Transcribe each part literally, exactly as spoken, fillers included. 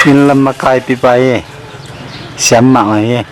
Inn lam makai pipa hi. Siam mah ngai hi.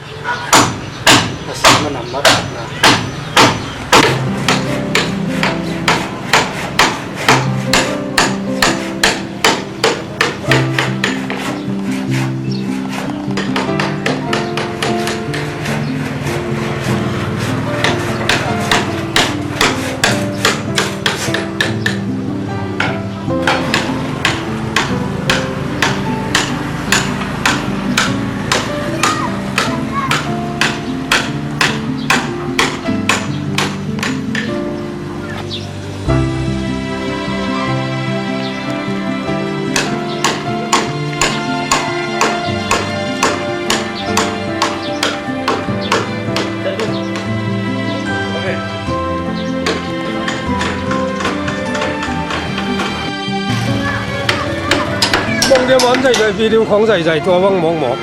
Bang dia man zai zai, video khong zai zai, tua bang mong mong.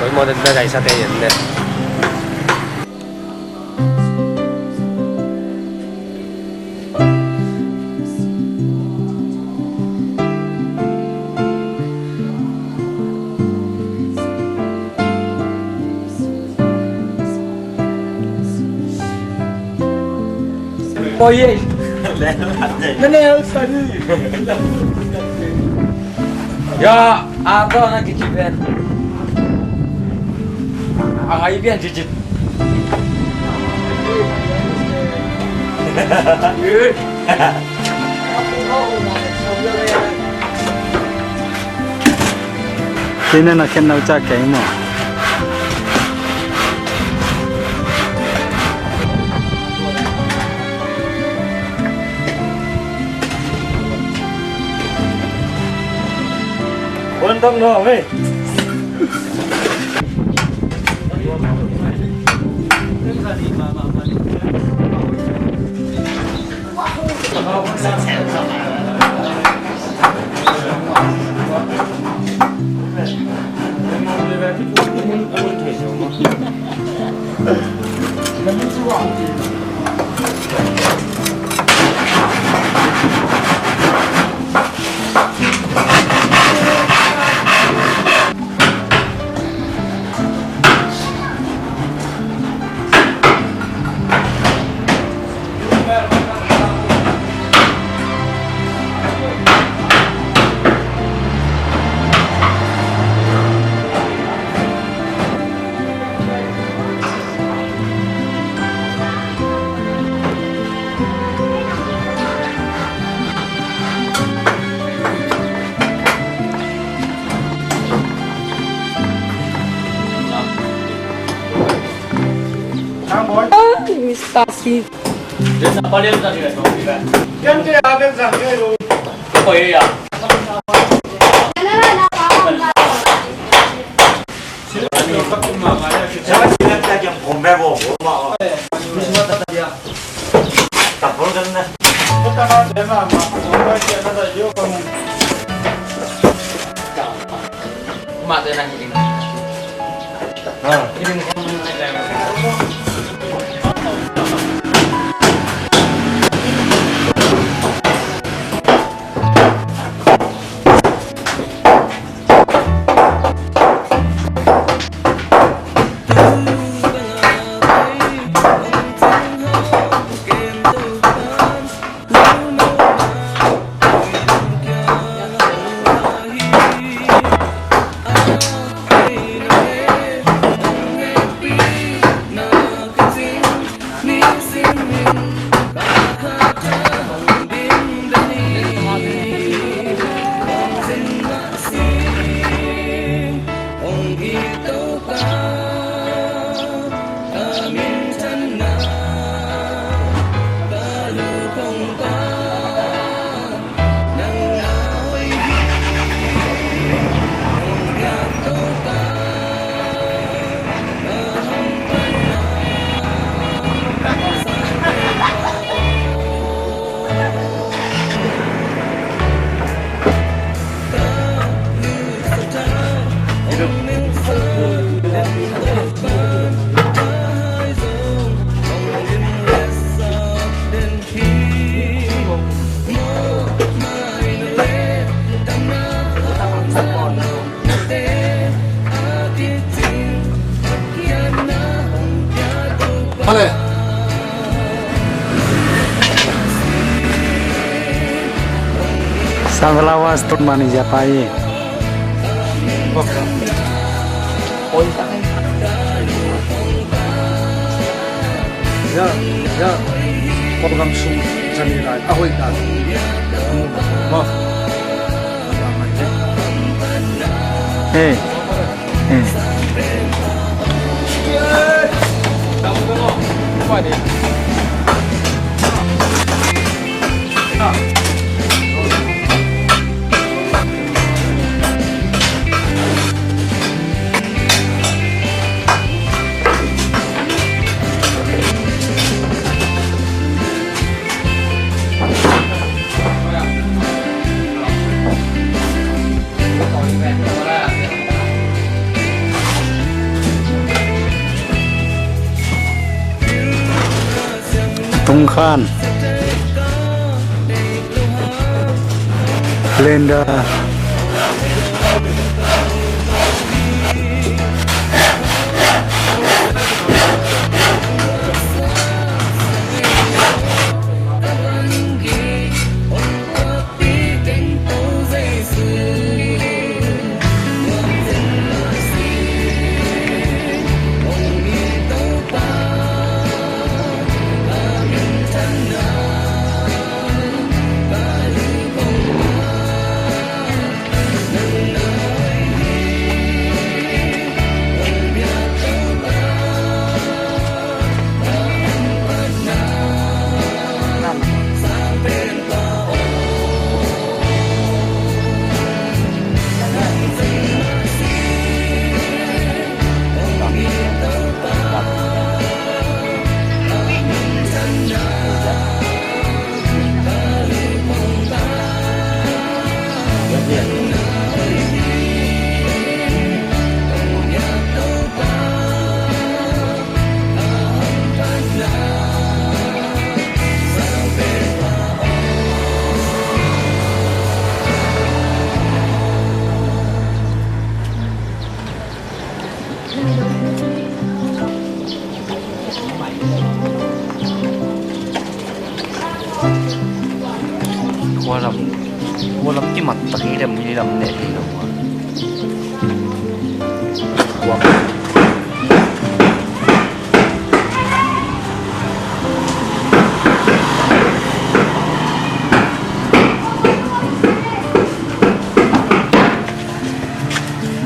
Oi, mo den da dai sa te yen de. Oi, ei. Na ne, sani. Ya, a, ko na kici pen. A, ai pian cicit. Kei na na khen nau ca kei maw. Kuan tang no, hei. Kasi. Sunflower store manager pa hi. Ya, ya. Program sung zani lai a hoih dan. Hey. Hey. Tungkhan. Blender. Khua lam, khua lam kimat tak hi dem, hi lam ne hi lo. Khua.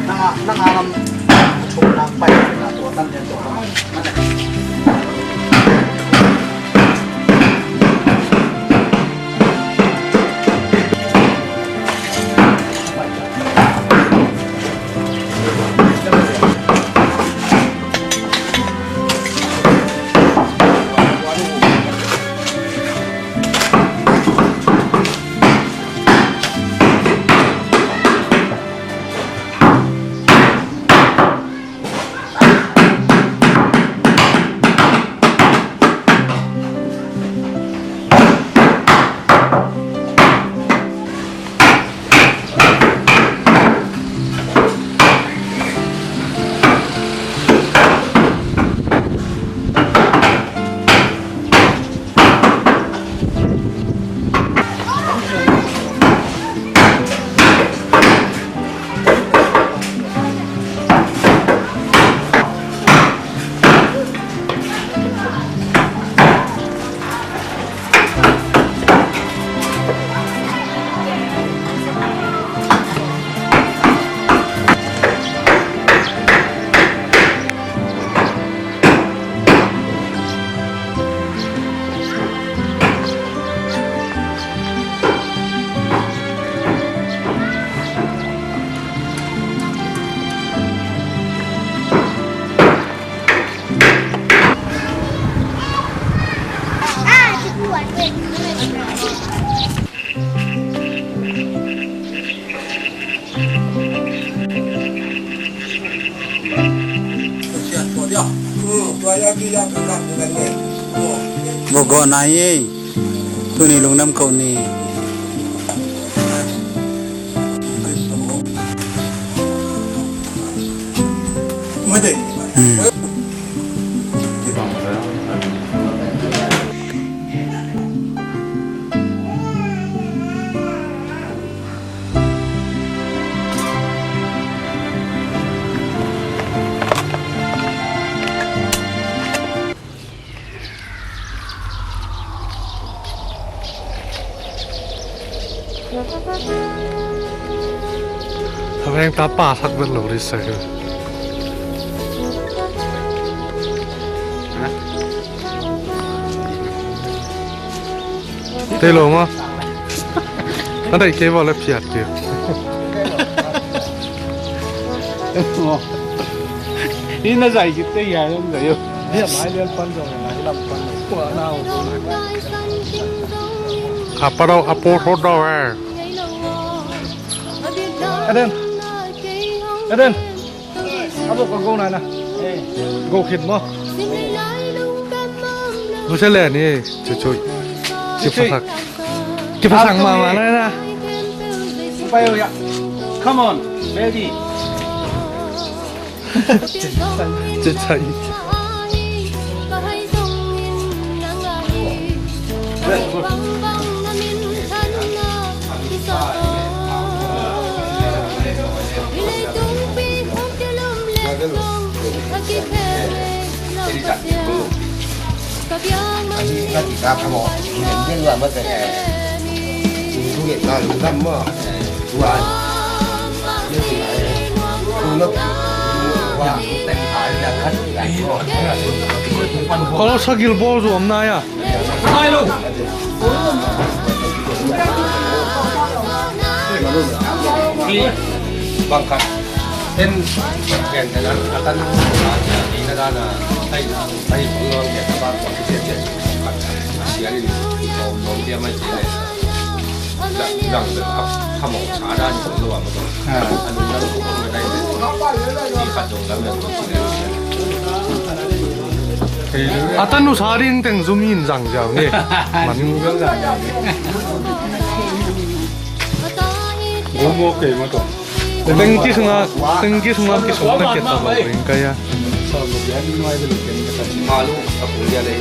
Nang a, nang a lam thum nak pai na tua tan den tua lam. Na ne. Bawk gawh nai ei. Tuni lungdam koh ni. Hmm. A veng ta pa sak vet lo ri sa. Tei lo ma. A dai kei va le phiat kei. Ina zai ki tei ya, zai yo. Ni a mai lian pan zong, a mai lam pan zong. Kua na o. A pa dau, a po tho dau eh. Eden. Eden. A bok ka go nai na. Go khit maw. Mu se le ni, chu chu. Kiphasak. Kiphasak mama nai na. Come on, baby. Cecai. Kolo sagil bo zuam nai a. Bang khat. Ten gen ten a tan a ni na dan a. Ai, ai, bang lo gen ta ba ko ti ti. Sian in ko lo dia mai ti le. A tanu sa ding teng zum in zang ziau ni. Man. Gomo kei ma to. Tengki sunga, tengki sunga kisung na keta ba ring kaya. Malu a pung dia le.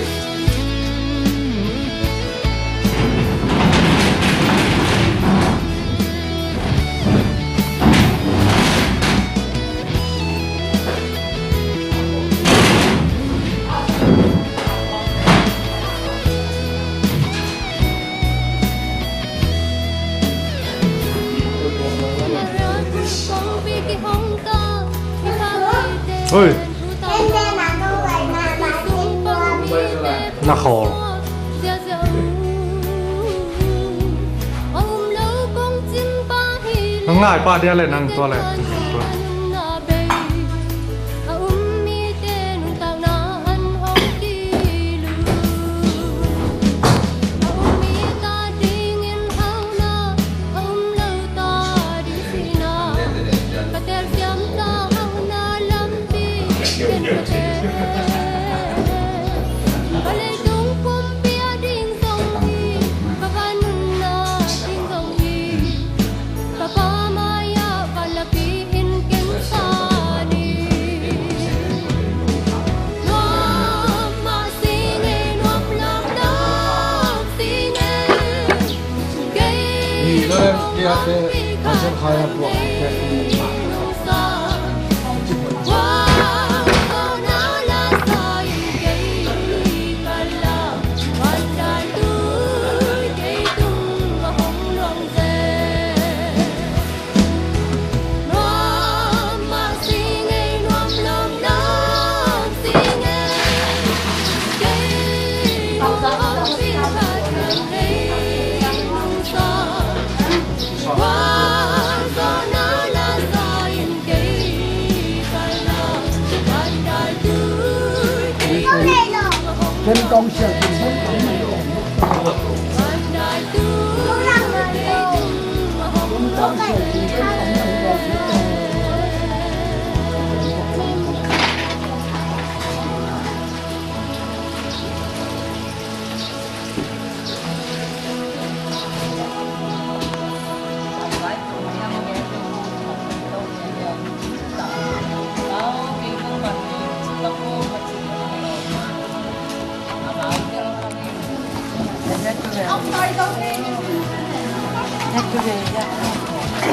Oi. Na khawl. Nang ngai pa dia le nang tua le.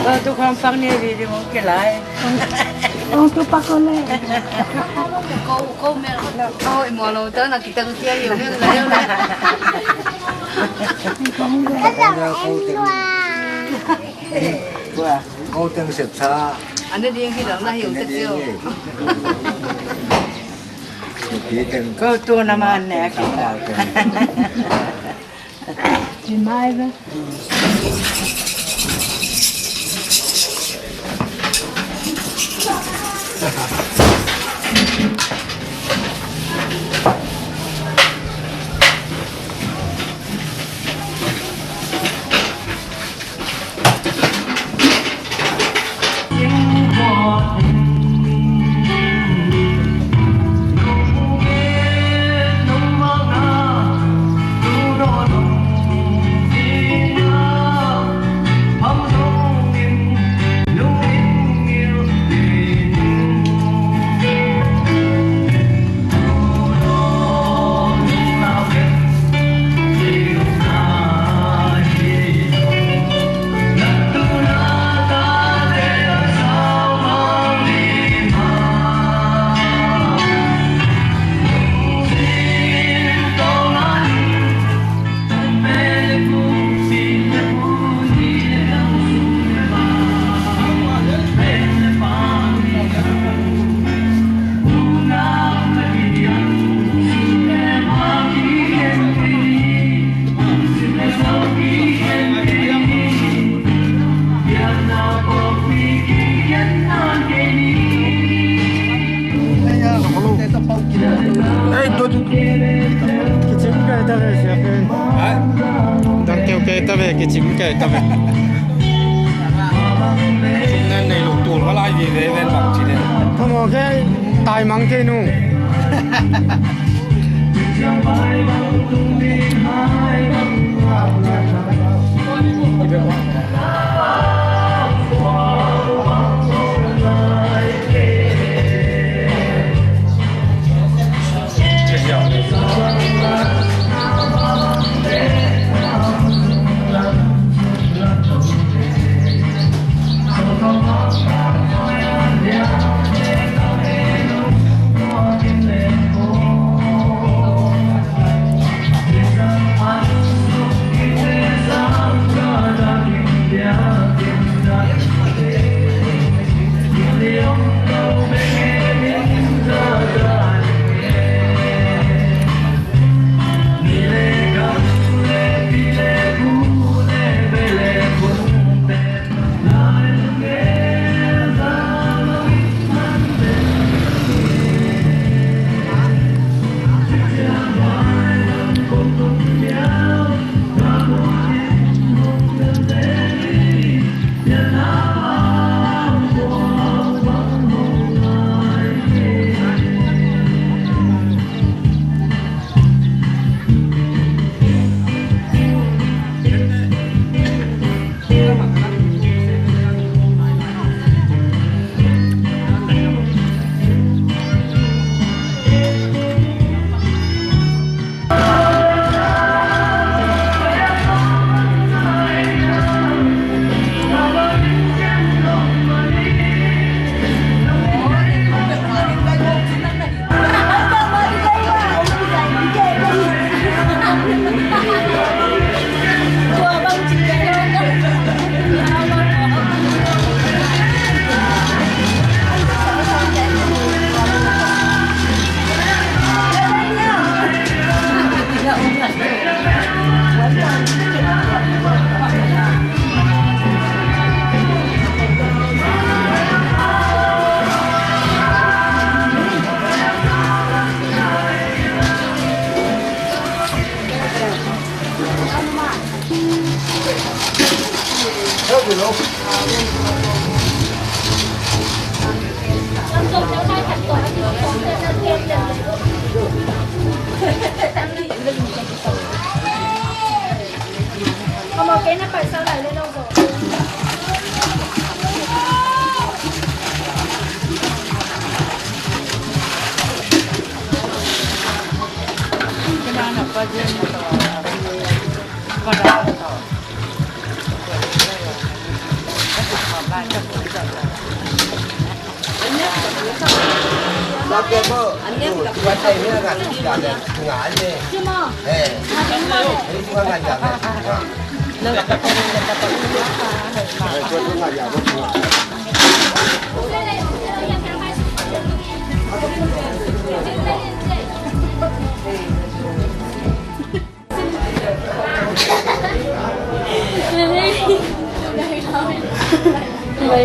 Ko tu kong pak ni video mong kilai. Kong tu pak ko le. Ko ko me ko i mo lo ta na kita ko kia yo me la yo. Ko teng sep sa. Ane ding hi lo na hi u te tio. Ko tu na man ne kita. Ei, tua tu. Kicing kai ta ve, siapen. Hai. Dang keu kai ta ve, kicing kai ta ve. Sum nen nei lo tul va lai vi ve ven bang ci nen. Tamo ke, tai mang ke nu.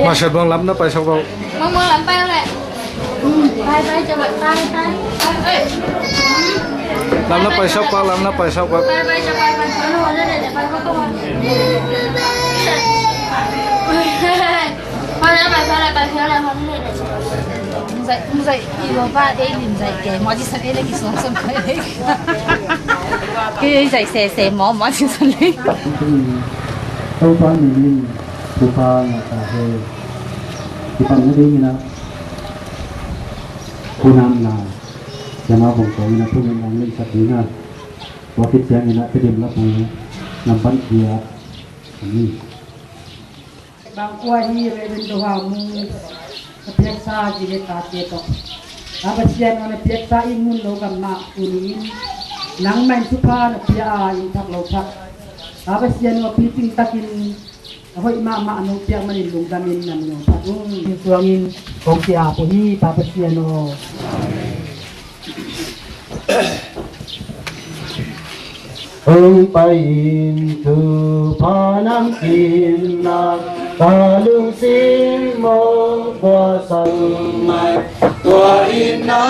Marshal Bong lam na pai sok bau. Bong Bong lam pai le. Pai pai, coba pai pai. Lam na pai sok bau, lam na pai sok bau. Pai pai, coba pai pai. Pai pai, pai pai, pai pai. Muzai muzai, i lo ba dei lim zai ke. Mo ji sa dei le ki song song kai le. Kei zai se se mo, mo ji sa le. Topa min in thupha ngah ta hen. Kipamna dingin ah, hunamna Sia Mau Bung Kong in ah thugen hong neihsak ding a, tua khit ciangin ah Tedim Lapu nambat giat a ni. Bang kua hi Reverend Do Hau Mung na piaksa zi le tate tawh, Pa Pasian aw, na piaksa inn mun lo gam mah tuni-in nangmah in thupha na pia a, inn thak lo thak, Pa Pasian aw, piting takin a hoih mahmah a nong piak manin lungdamin na min hong phat ung. Inn suangin kong ki-ap uh hi, Pa Pasian aw. Hong pai in thupha namkim na, ka lungsim mong puasak mai. Tua in na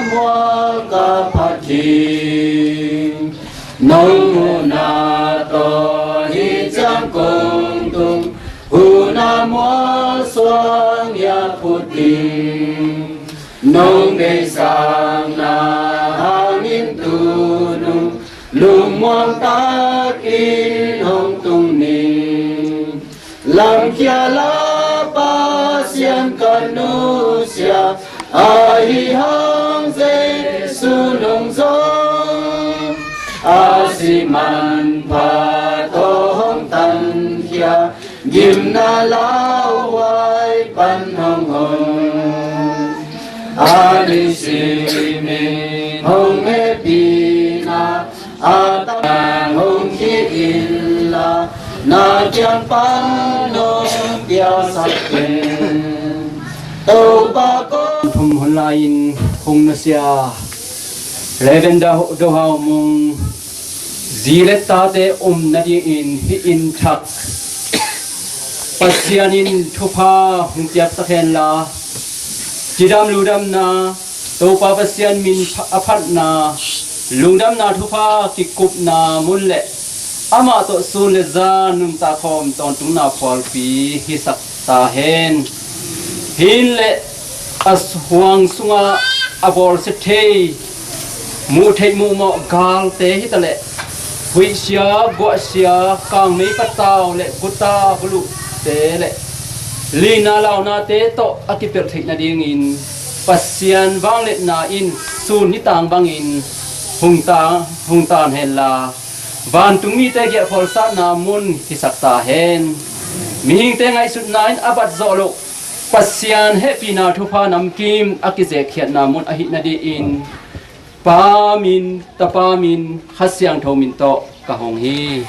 mual ka phat ding, nong muhna tawh hi ciang kong tung, hun a mual suang ya phut ding. Nong deihsakna hangin tunung lungmuang takin hong tung ning. Lamkhia la Pasian ka nusia, ahi hang Jesu nong zong, a si manpha tawh hong tankhia, gimna lauhuai pan hong hong. A ni simin hong hehpihna, a tang hong khih inla, na kiang pan nong piasak pen. Topa ko. Thum hun lai-in hong nusia Reverend Do Hau Mung zi le tate om nadingin hih inn thak Pasian in thupha hong piaksak henla, cidam ludamna, Topa Pasian min pha-, a phatna, lungdamna thupha kikupna mun le amah tawh sun le zan nuntak khawm tawntungna phualpi hisak ta hen. Hin le a huang sungah a bawlsia thei, muh theih muh mawh galte hi ta leh, huih sia, guah sia, kangmei patau le guta buluhte le lina launate tawh a kipelh theih nadingin Pasian vangliatna in sun nitang bangin hong ta, hong tan henla, vantung mite giahphual satna mun hisak ta hen. Mihingte ngaihsutna in a bat zawh loh Pasian hehpihna thupha namkim a kizekkhiatna mun ahih nadingin Pa min, Tapa min, Kha Siangtho min tawh ka hong hi.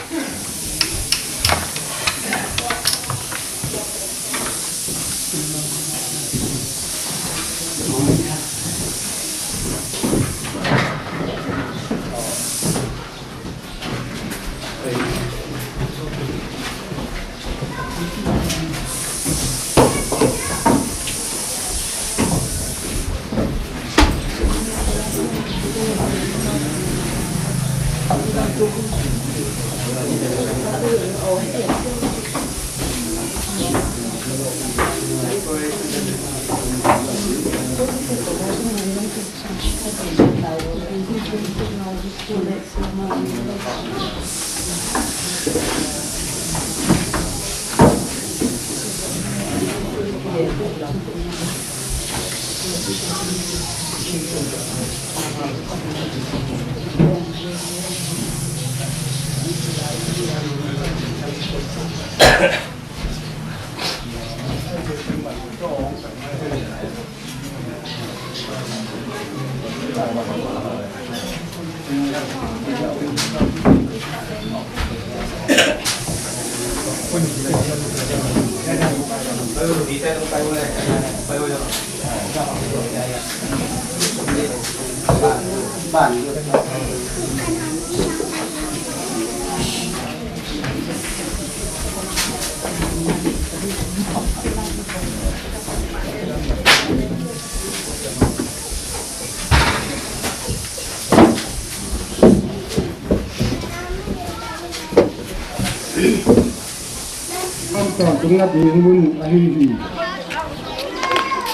Tawntung nading mun ahi hi.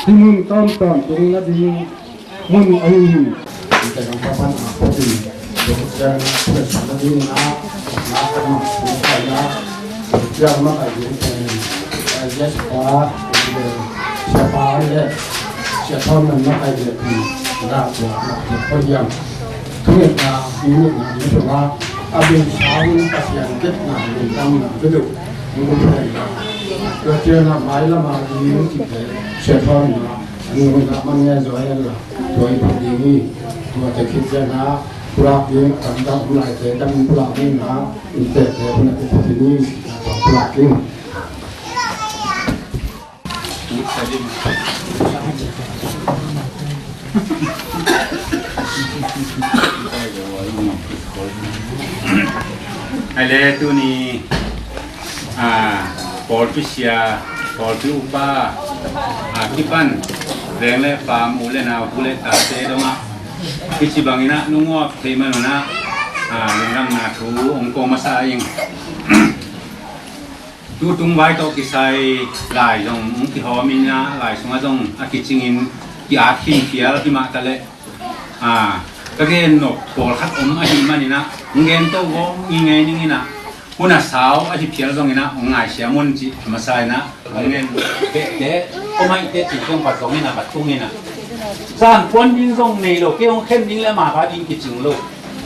Hih mun tawntung nading mun ahi hi. Hihte kan papan a poti dong siang na pun sa nading na na kama pun sa na siang ma kai ding pen. Yes pa, siapa le siapa man ma kai ding na tua na poti yang. Thungetna, minutna, minutna, a bing sangin Pasian dekna, lungdamna, duduh, lungdamna. Tua ciangin a mai lama ding cihte, siathawna, a nungna man nge zaw hen la, tua i phat ding hi, tua te khit ciangin a, pulak ding, a tamdang om laite, dang pulak ding na, innte te, hun a te phat ding hi, tua pulak ding. Ai le tuni, a, pawlpi sia, pawlpi upa, a, kipan, veng le pam, u le nau, pu le tate dongah, kici bangin a, nungawp thei man un a, a, lungdamna thu, ong ko masa ing. Tutung vai tawh kisai lai zong hong kihawm in ah, lai sungah zong a kicingin ki-at khin phial hi mah taleh, a, ka gen nop pawlkhat om ahih manin ah, hong gen to gawp ngingei ning in ah, hun a sau ahi phial zongin ah, hong ngaisiam un cih a masa in ah, hong gen behte, om ahihte cih zong pat zongin ah, pat tung in ah. Zan puan ding zong nei lo, kei hong khen ding le maka ding kicing lo.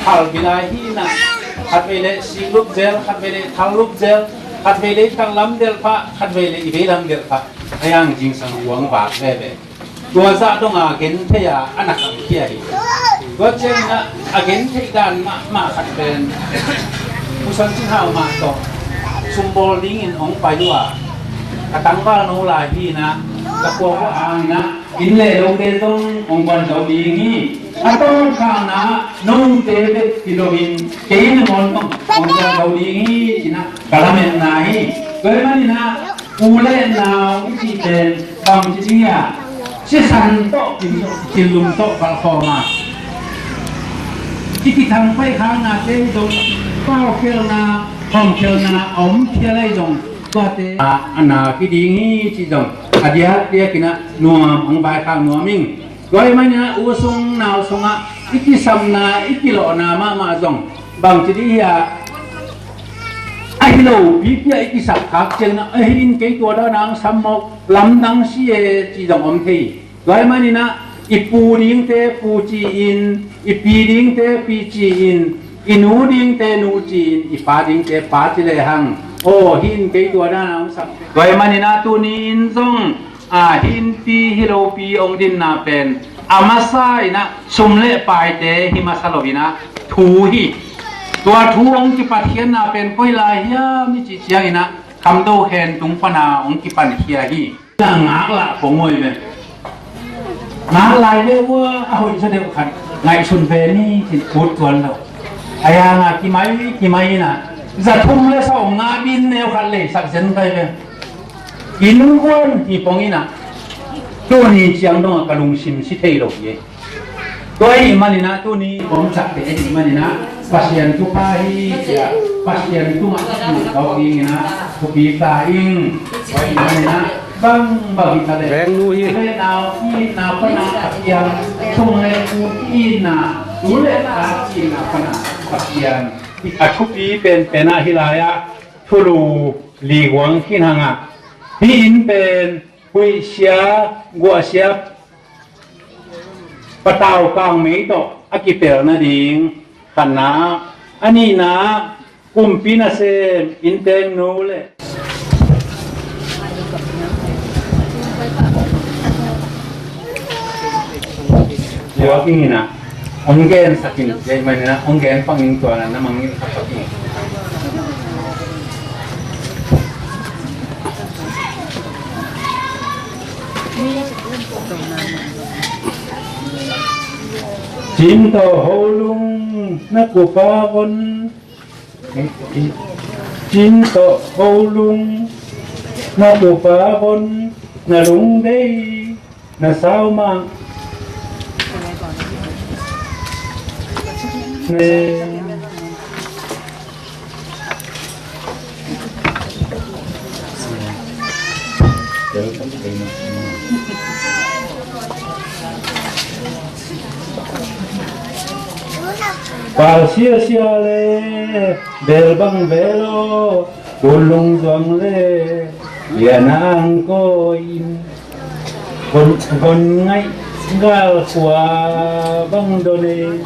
Thal bilai hi na, khat vei le sing lup zel, khat vei le thal lup zel, khat vei le i thal lam delh pah, khat vei le i vei lam delh pah. A yang zingsang huang vak veve. Tua zah dong a gen thei a, a na kham khia hi. Tua ciangin ah, a gen theih dan mahmah khat pen, Pu San Cing Hau mah tawh sumbawl dingin hong pai uh a, ka tangval no lai hi na, ka kua kua hang na, inn le lote zong hong guan zo ding hi. A tawngkhakna note bek hi loin kei nangawn zong hong guan zo ding hi, ci-in ah ka lametna hi. Tua ahih manin ah u le nau i cih pen bangci ding hiam? Sisan tawh thinlung tawh palh khawm a, i kithangpaih khaknate hi zong, paukhialhna, khawmkhialhna a om phial ahi zong, tuate a, a nak hi ding hi cih zong a diakdiakin ah nuam hong vaikhak nuam ing. Tua ahih manin ah u sung nau sungah i kisapna, i kilawhna mahmah zong bangci ding hiam? Ahi lopi pi ah i kisap khak ciangin ah, ahi in kei tua dan a hong sam mawk, lamdang si e, cih zong om thei. Tua ahih manin ah i pu dingte pu ci-in, i pi dingte pi ci-in, i nu dingte nu ci-in, i pa dingte pa ci lehang, aw, hih in kei tua dan a hong sam. Tua ahih manin ah tuni in zong, a, hih innpi hih lopi hong dinna pen a masa in ah sum le paite hi masa lo in ah thu hi. Tua thu hong kipatkhiatna pen koi lai hiam i cih ciangin ah Khamdo Khen tung pan a hong kipankhia hi. Na ngaklah kong oi ve. Ngak lai ve ua, a hoih zaw deuh khat ngaihsun ve ni, cin ut tuan lo. A yang a kimai kimai in ah za thum le sawm nga bin neu khat leisak zen kai ve. Innkuan hi pong in ah, tuni ciang dong a ka lungsim si thei lo hi. Tua ahih manin ah tuni kong cakte ahih manin ah Pasian thupha hi, cia Pasian tungah tawk dingin ah thupi ta ing. Tua ahih manin ah bangbang hi ta leh, vengnu hi, le nau itna pan a Pasian, sung le pu itna, nu le pa itna pan a Pasian. A thupi penpen ah hih lai-ah thulu li guang khin hang ah, hih inn pen huih sia, guah sia, patau kangmei tawh a kipel nading khatna, a nihna, kumpi nasem, innteng nu le tua kingin ah hong gensak in, kei manin ah hong gen pang in, tua na na mangngilh kha pak in. Cin tawh ho lung na kupa von, cin tawh ho lung na kupa von, na lungdei na sau mah. Pau siasia le bel bang bel aw, kun lung zuang le lian ang ko in. Von, von ngaih gal khua bang don e.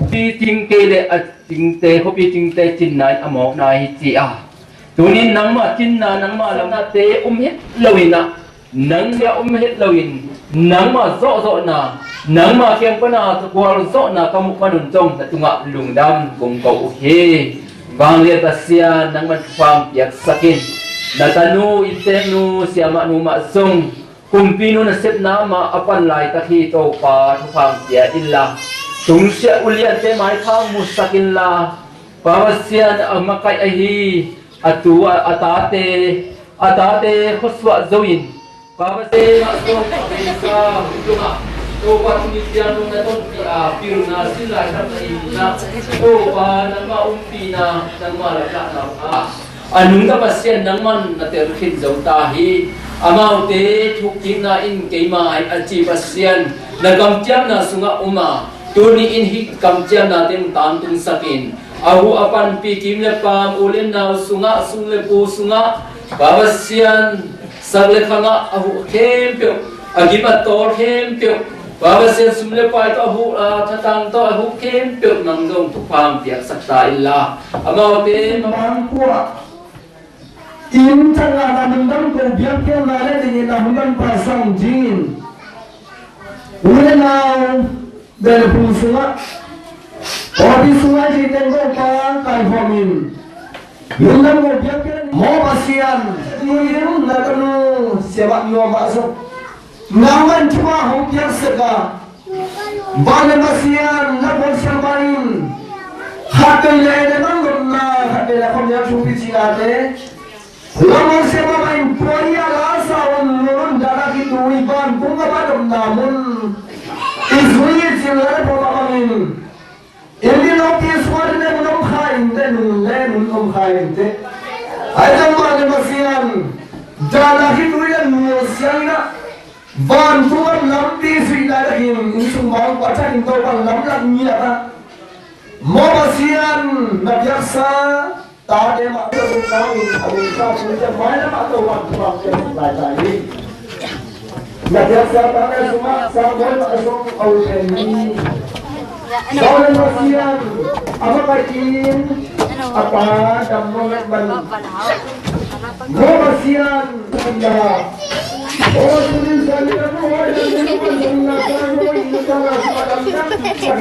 Pi cingte le a cingte, khuapi cingte cinna in a mawkna hi ci a. Tunin nangmah cinna, nangmah lamnate um het loin ah, nang sia um het loin, nangmah zawhzawhna, nangmah kiang pana ka gualzawhna ka muh panun zong na tungah lungdam kong ko uh hi. Vanglian Pasian, nangman thupha piaksak in. Na tanu, innteknu, siamahnu mah zong kumpinu nasepna mah a pan laitak hi. Topa, thupha pia inla, tungsiah uliante maikhang musak inla, Pa Pasian, a makaih ahi a tu a, a tate, a tate khuasuah zo in, Pa Pasian, a tawh a beisa hong tung a, Topa tuni ciang nong na tonpih a, pilna sin lai tak na in na, Topa nangmah umpihna, nangmah laplahna a, a nungta Pasian nangman na tel khin zo ta hi. Amaute thukkikna in keima a ci Pasian, na kamciamna sungah um a, tuni in hih kamciamnate hong tangtungsak in, a huh a panpih kim le paam, u le nau sungah, sung le pu sungah, Pa Pasian, sak le khangah a huh khempeuh, a gim a tawl khempeuh, Pa Pasian, sum le pai tawh a huh, a thatang tawh a huh khempeuh, nang zong thupha piaksak ta inla, amaute mangkua in thangahna lungdam ko biakpiakna le dingin a hun lampa sang dingin u le nau bel phung sungah, pawlpi sungah i teng ko pa kai khawm in lungdam ko biakpiak. Maw Pasian, tuni in na tanu siamah nuam ah zong nangman thupha hong piaksak a, vanglian Pasian, na puan siangpa in khat vei le le nang lotna, khat vei le khawm nial thupi cinate, lamang siapa mah in puai a la sa un, nun un dana khitui ban kung a ba dopna mun i zui i cin la le pawh mah bangin, in i lopi sual le mun om kha in teh, nun le nun om kha in teh. Ai tang vanglian Pasian, dana khitui le nun siang in ah, vantung a lampi zuih lai takin, in sung bang pua thakin Topa lamlak ngiat ah, maw Pasian, na piaksa tate mah tawh nang in a lungsa thu ciang mailam ah Topa thupha piak lai ta hi. Na piaksa tate sungah Samuel mah a zong a ut pen hi. Samuel Pasian a makaih in a pa dam mawk man. Maw Pasian,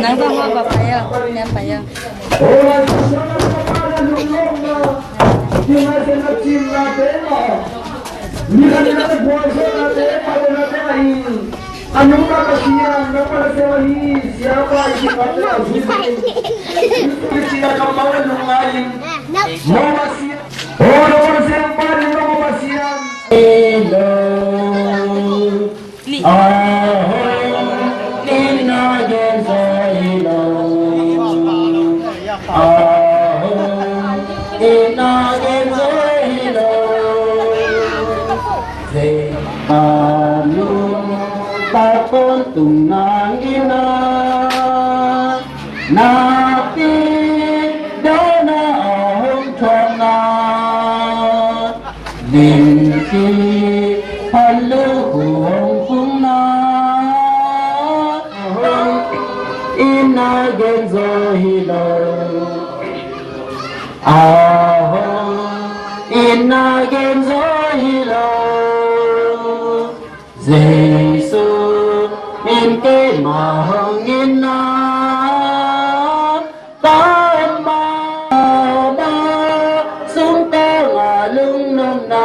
Nang zong hua va pai a, nia pai a. Aho, ina gen zo hi lo. Aho, ina gen zo hi lo. Ze anu ta pon tung nang ina. Nakpi dana a hong thuakna. Limpi phalu hong khungna, ina gen zo hi lo. Aho, ina gen zo hi lo. Jesu min keima hong nginna. Tama, ma, sung tanga lungnopna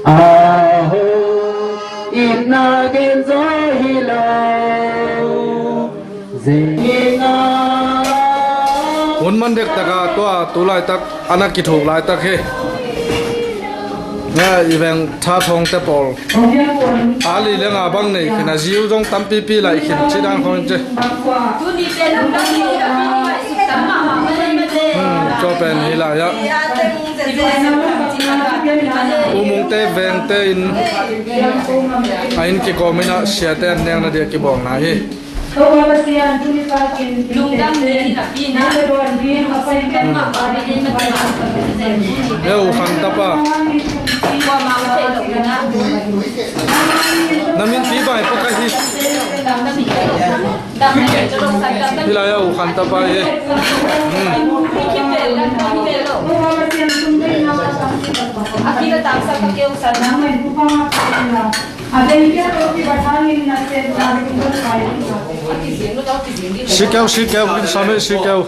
Aho, itna gen zo hi lo. Hun man dektak a tua tu laitak a na kithuk laitak hi. Nga i veng tha thawngte pawl a li le nga bang nei khin a, ziu zong tampipi lai khin ci dan khong ci. Hmm, tua pen hi lai ah. U Mungte vengte in a inn kikawm in ah siate an nekna dia kibawlna hi. Lungdam ni na pi na. Yo, khang tapa. Na min pi bai pa ka hi. Hi lai a, U Khan tapa hi. Hmm. Si keu, si keu, in same si keu.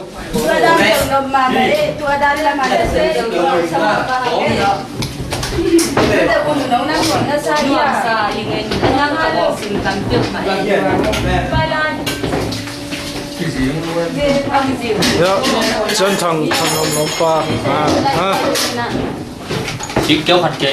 Ya, Chan Thang, Thang Nom Nom pa. Ha, ha. Sik keu khat ke.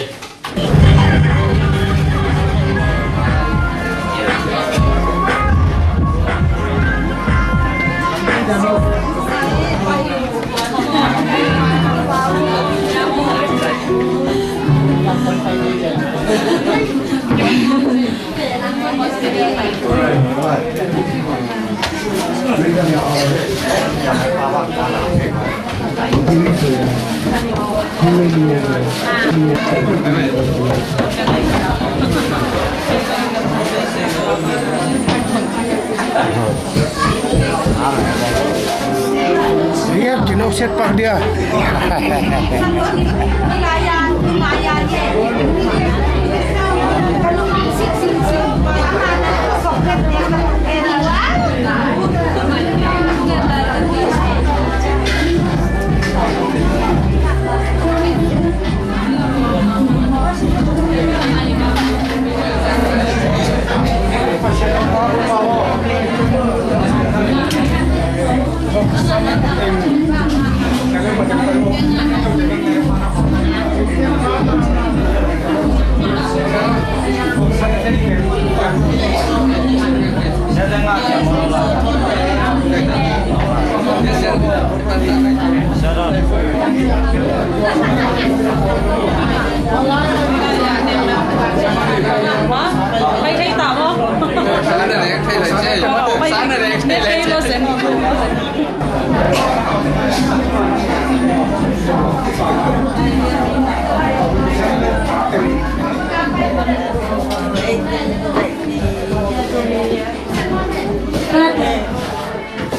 Riat kino set pak dia.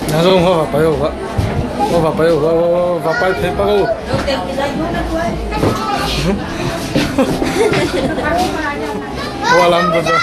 Na zong ho va pai o va. Ho va pai o va, va, va pai phei pak o. Ho lam va.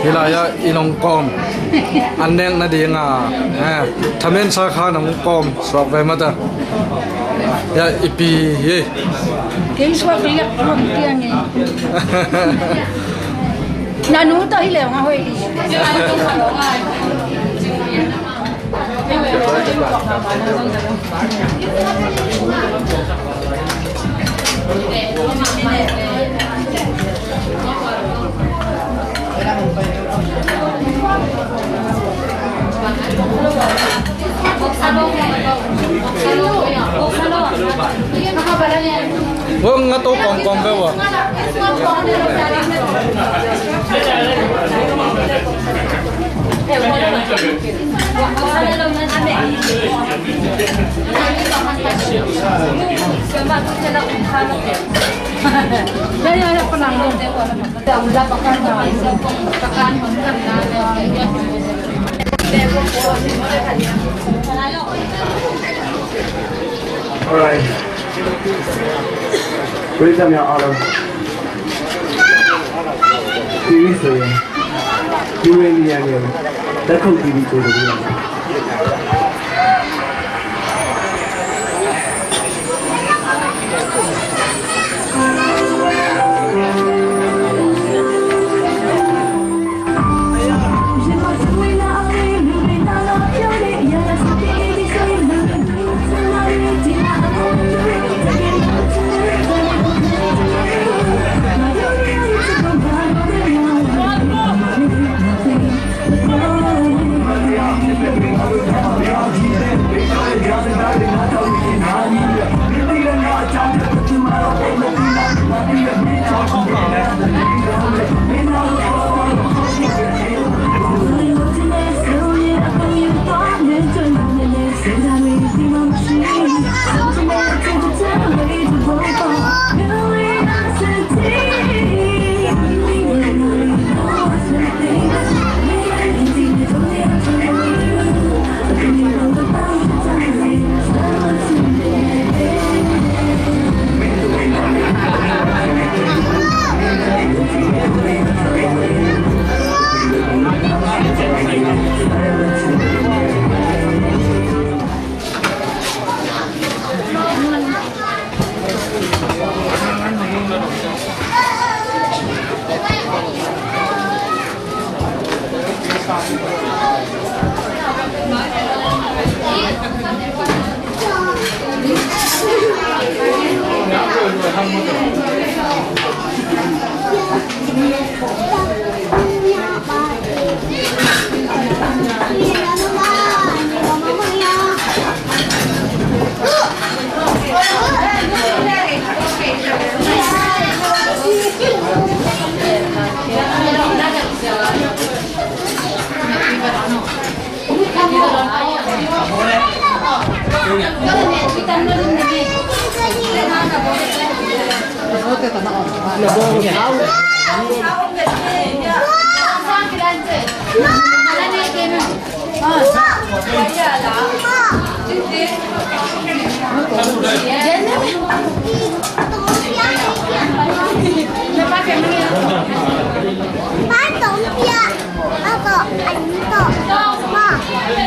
Hi lai ah i nong kawm an nek nading a, eh, thamen sa kha nong kawm suak ve mata. Ya, i pi hi. Kei suak liak tuam tiang e. Na nu tawh hi leng a hoih hi. Nga to kong kong be wa. Ya, ya, ya, penang. Alright. Welcome, ya Allah. T V so ya. T V ni ya ni. Datang T V tu ya.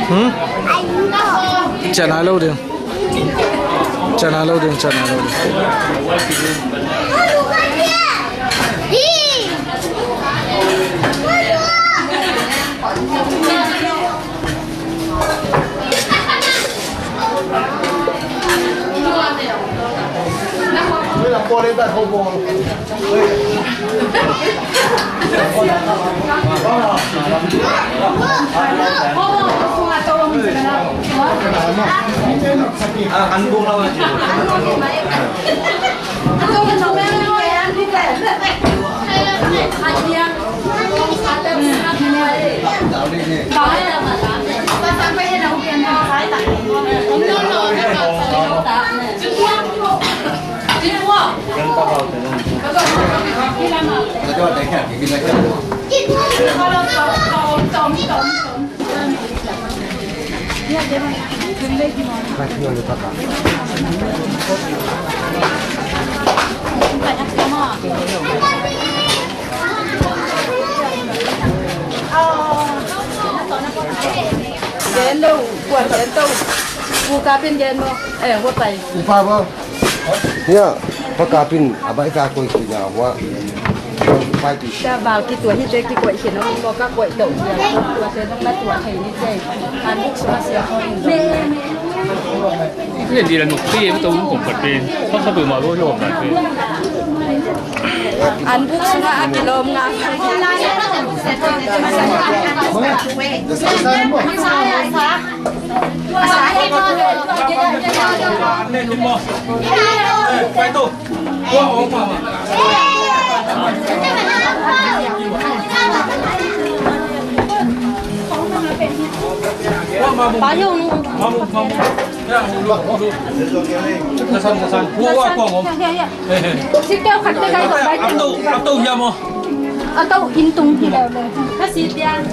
Hmm? Cian a lo ding. Cian a lo ding, cian a lo ding. Gen lo, kuan gen to. Ku kapin gen mo. Eh, hua pai. Upa bo. Ya, pakapin, abai ka koi kina hua. Pai pi. Sa bal ki tua hi te ki koi kina mo ka koi to. Ya, tua te dong na tua thei ni te. An buk suma sia ko ni. Ni di la nuk pi to kong pat pi. Kong pat pi ma lo yo pat pi. An buk suma a kilom nga. Sipeu khat te kai kong bai. A to, a to hiam aw? A to inn tung hi leu le. Ka si tiang.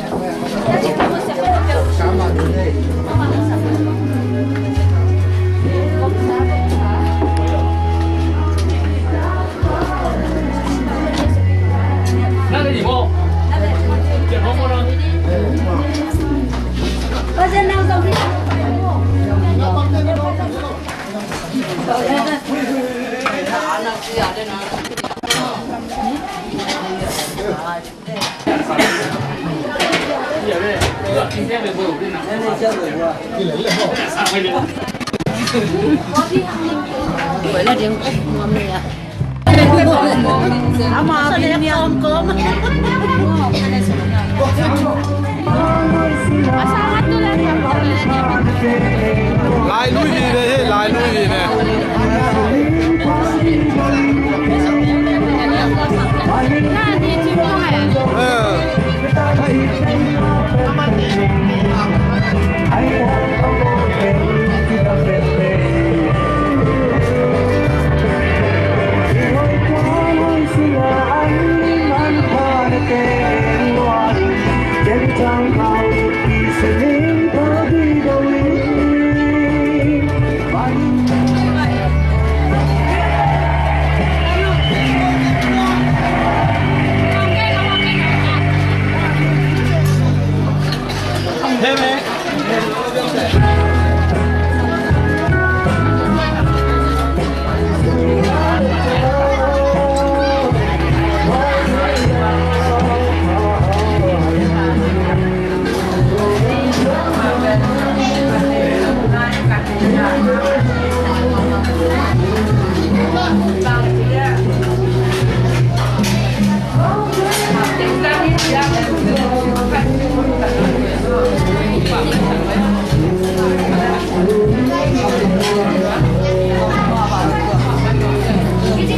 Ama, Lailui vive hi, lailui vive.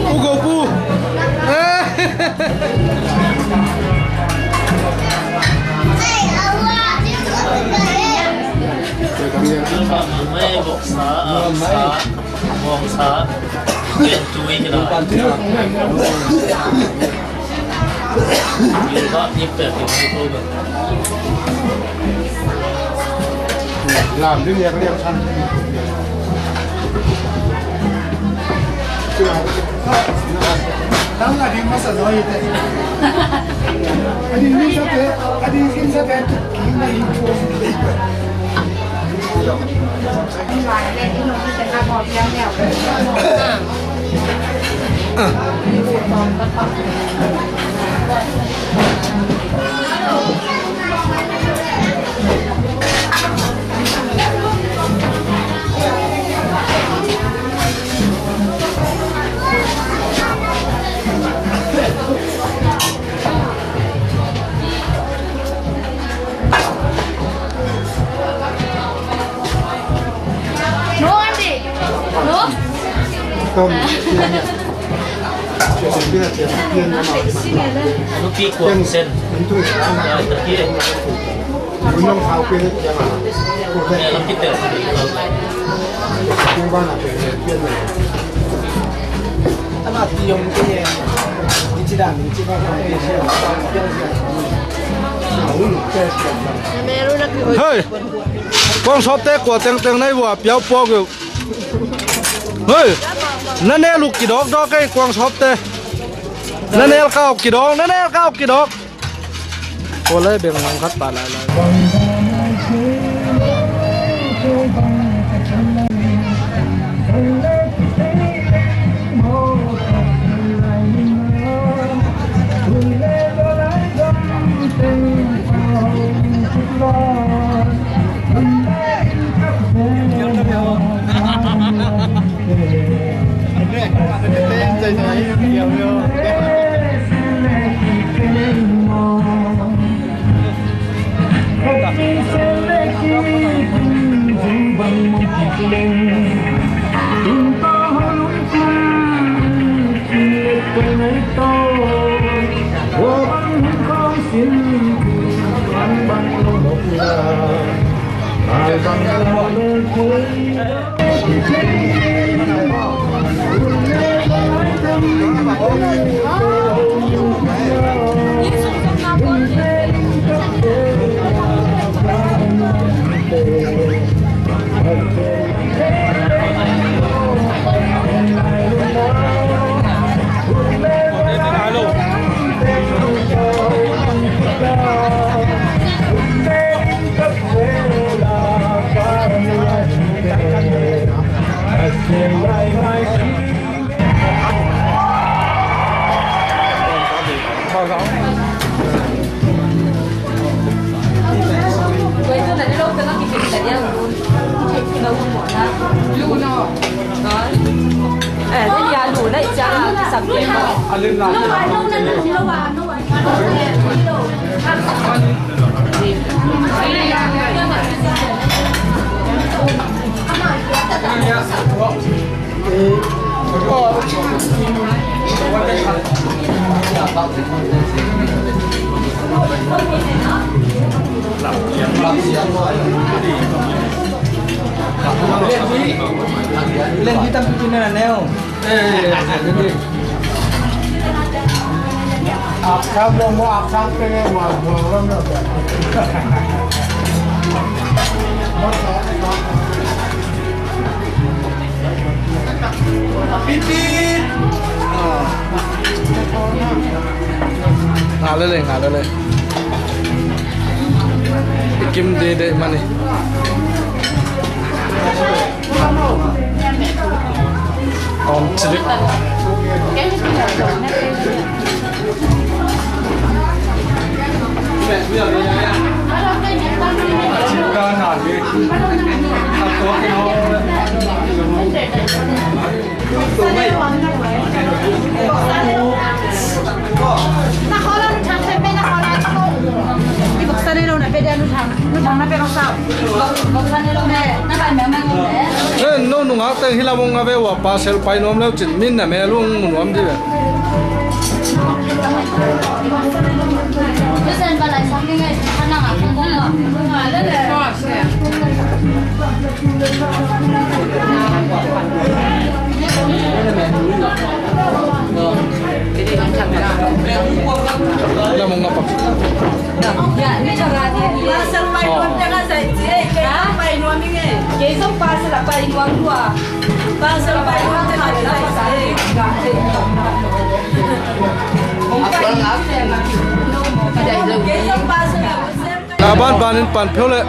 U Go Pu. Lam ding yak liang san. Tang a ding masa noi te. A ding ding sa te, a ding ding sa te. Hei! Kuang sawpte kua tengteng nei vua piau puak uh. Hei! Na nel uh kidawkdawk ei, kuang sawpte. Na nel ka uh kidawk, na nel ka uh kidawk. Kua lai beng nang khat pa lai lai. Ngah lele, ngah lele. I kim dede mani. Om chili. Eh, no nungak teng hi lam ong a ve ua, parcel pai nuam leu cin min na mel ung mu nuam di ve. A ban ban in pan phio le.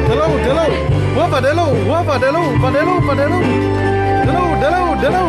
Delo, delo. Hua va delo, hua va delo, va delo, va delo. Delo, delo, delo.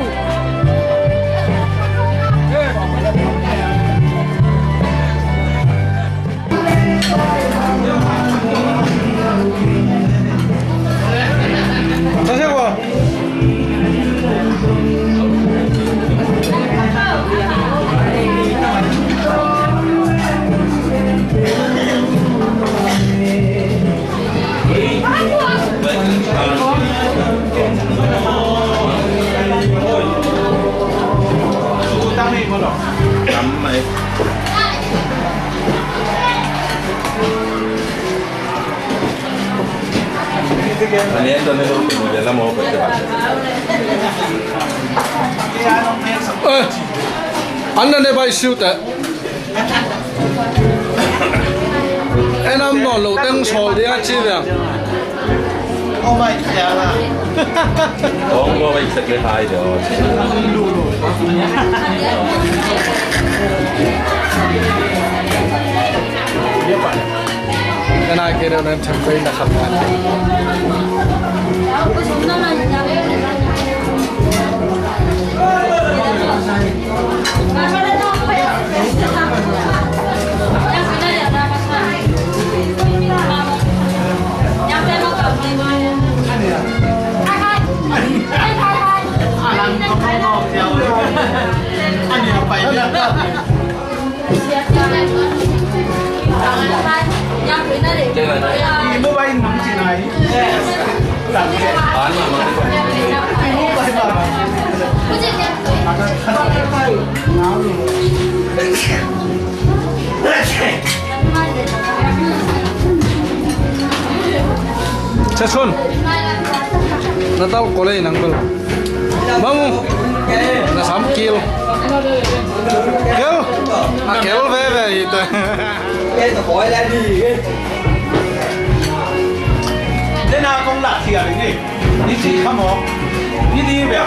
Eh, an na ne bai siu te. En am nawn lo teng sawl ding a ci ve. Ka nai kei deuh nan thang pei na kham ngai. Sasson. Na tau ko lei nang bel. Mamu. Na sam kil. Kel. A kel veve hi ta. Dena kong la thial ni. Ni si kha maw. Ni ni bia.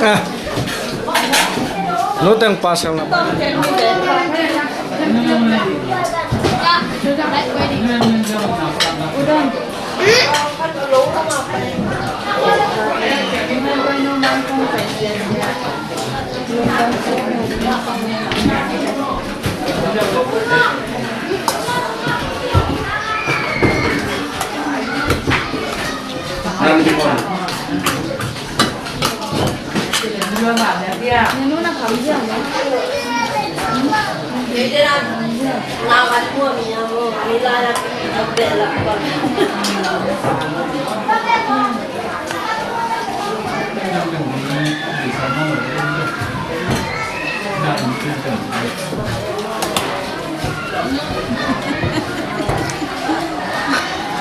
Ah. Lo teng pasal na.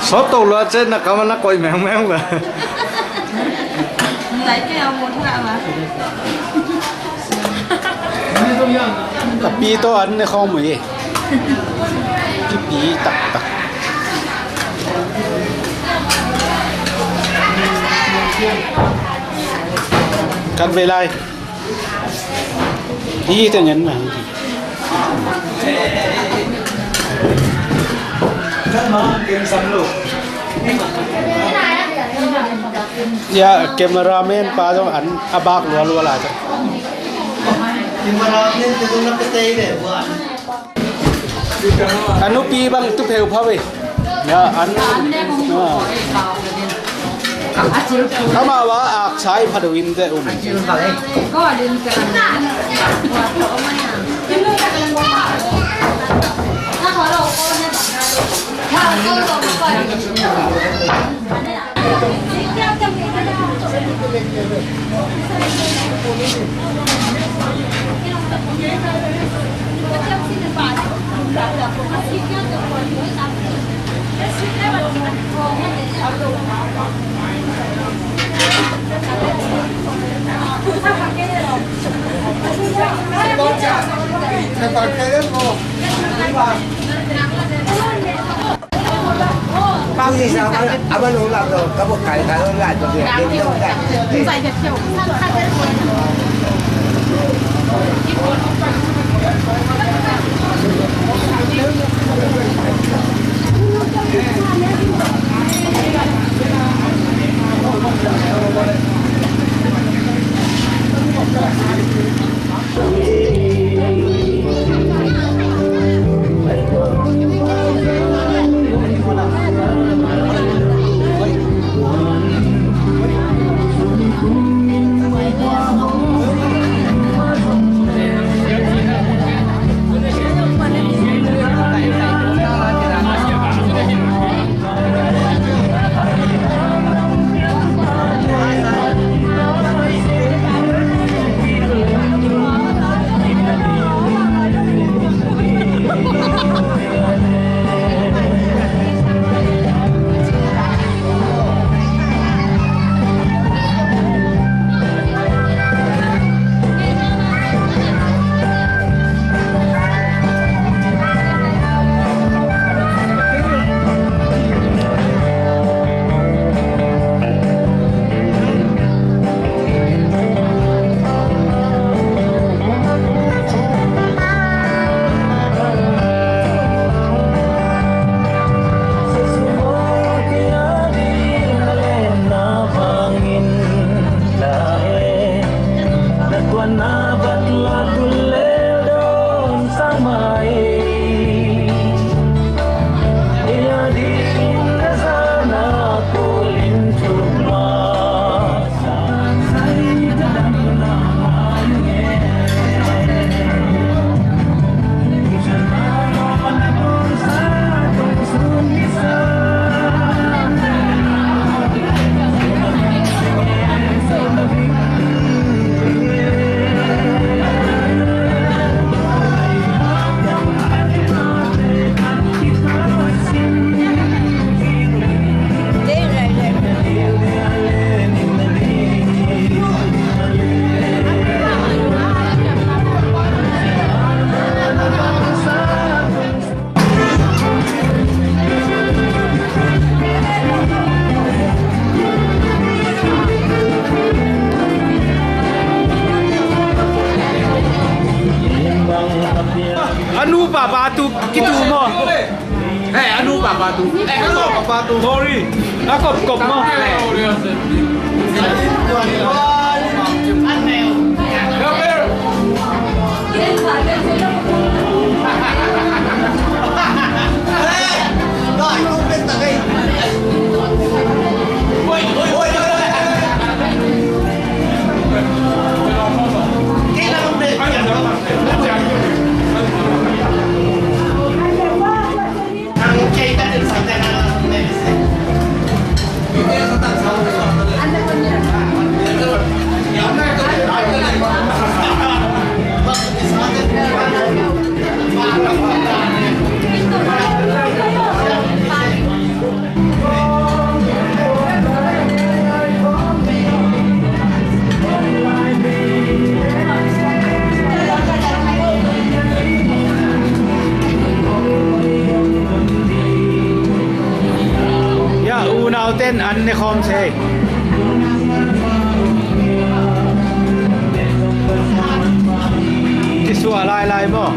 Sawt to lua cen na kam na koih mengmeng la. Lai ke a mo thla ma. Tapi to an ne khong mo ye. Kipi taktak. Kan vei lai. Hi te ngen na. Ya, cameraman pa zong an a bak lualua lai. Cameraman te zong na pe tei ve. A nupi bang tu pheu pha ve. Ya, an. Ah. Amau a aksai pha deuh in te um. A nu papa tu kitu maw? He, a nu papa tu. He, a nu papa tu. Sorry. A kop kop maw? Ya, unauten an ne khawm se. Kisuah lailai maw?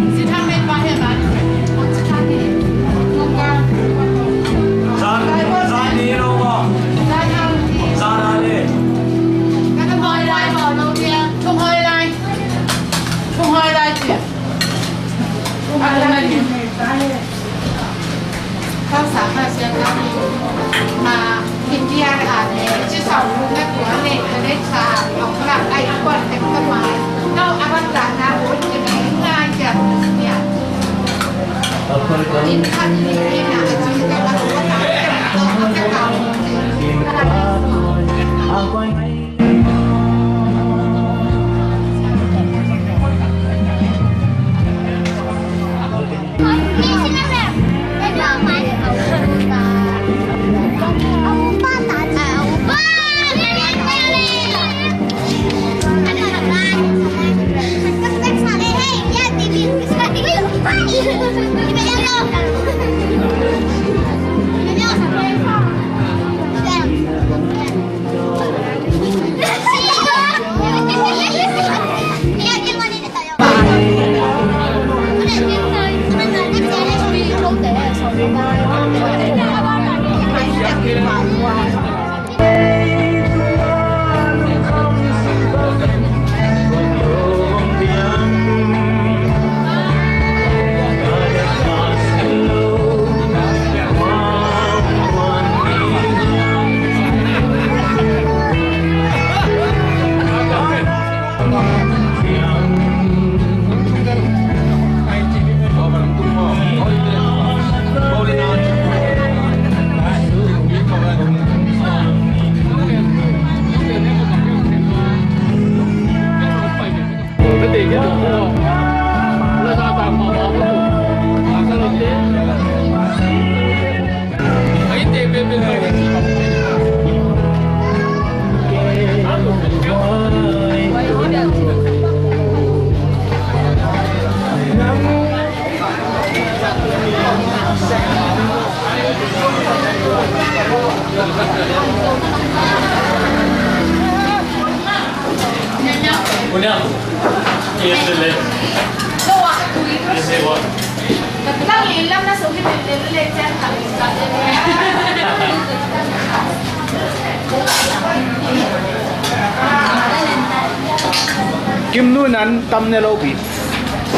Kim nu nan tam ne lo pi.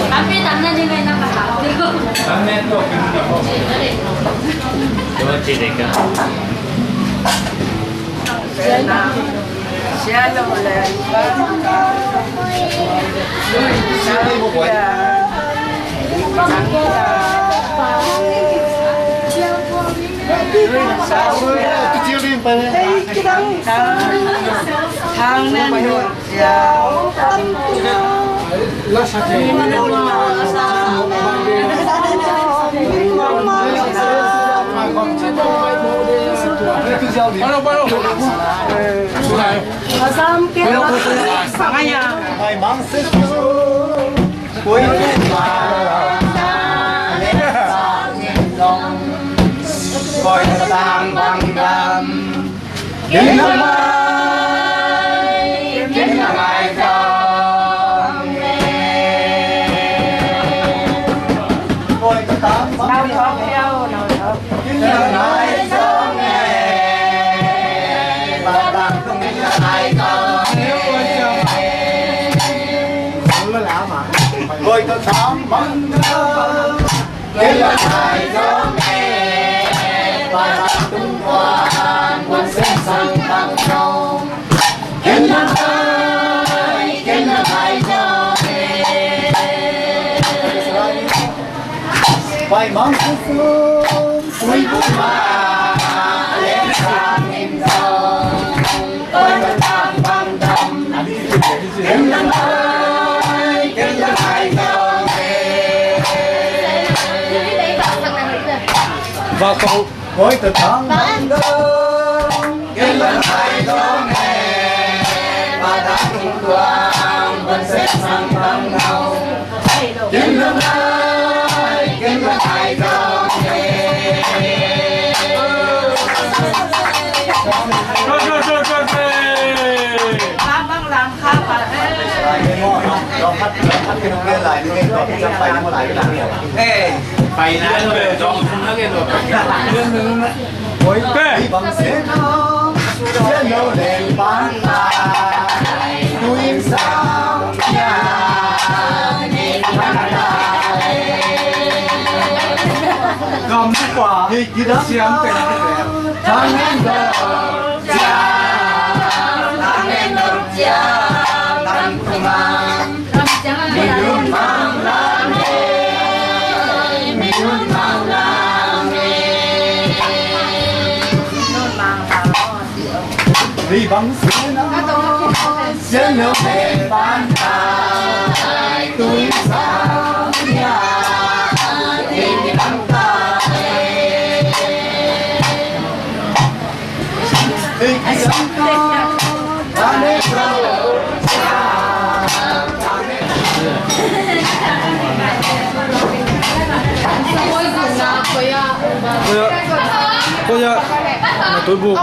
Tam ne, tam ne ni mai na ka ha. Tam ne to Kim nu. Yo, ci de ka. Nau thawk phiau, nau thawk. Vak ko. Koi ta tang bang dong, ken la nai dong e, pa dang tung tuang, ban se sang bang nau. Ken la nai, ken la nai dong e. Go, go, go, go, go. Bang, bang, lang kha pa e. Lai ni mo, no? Lo khat, lo khat ke nong lai ni, lo khat ke nong lai ni. Eh. Pai na lo, dong sung na ke lo. Oi, te. Bang se na, se lo le pan ta. Tuin sa ya. Gam pa. Hei, gida siam pe. Thang en do. Cia. Thang en do cia. Thang tung a. Koi ah, koi ah, na tuibuk.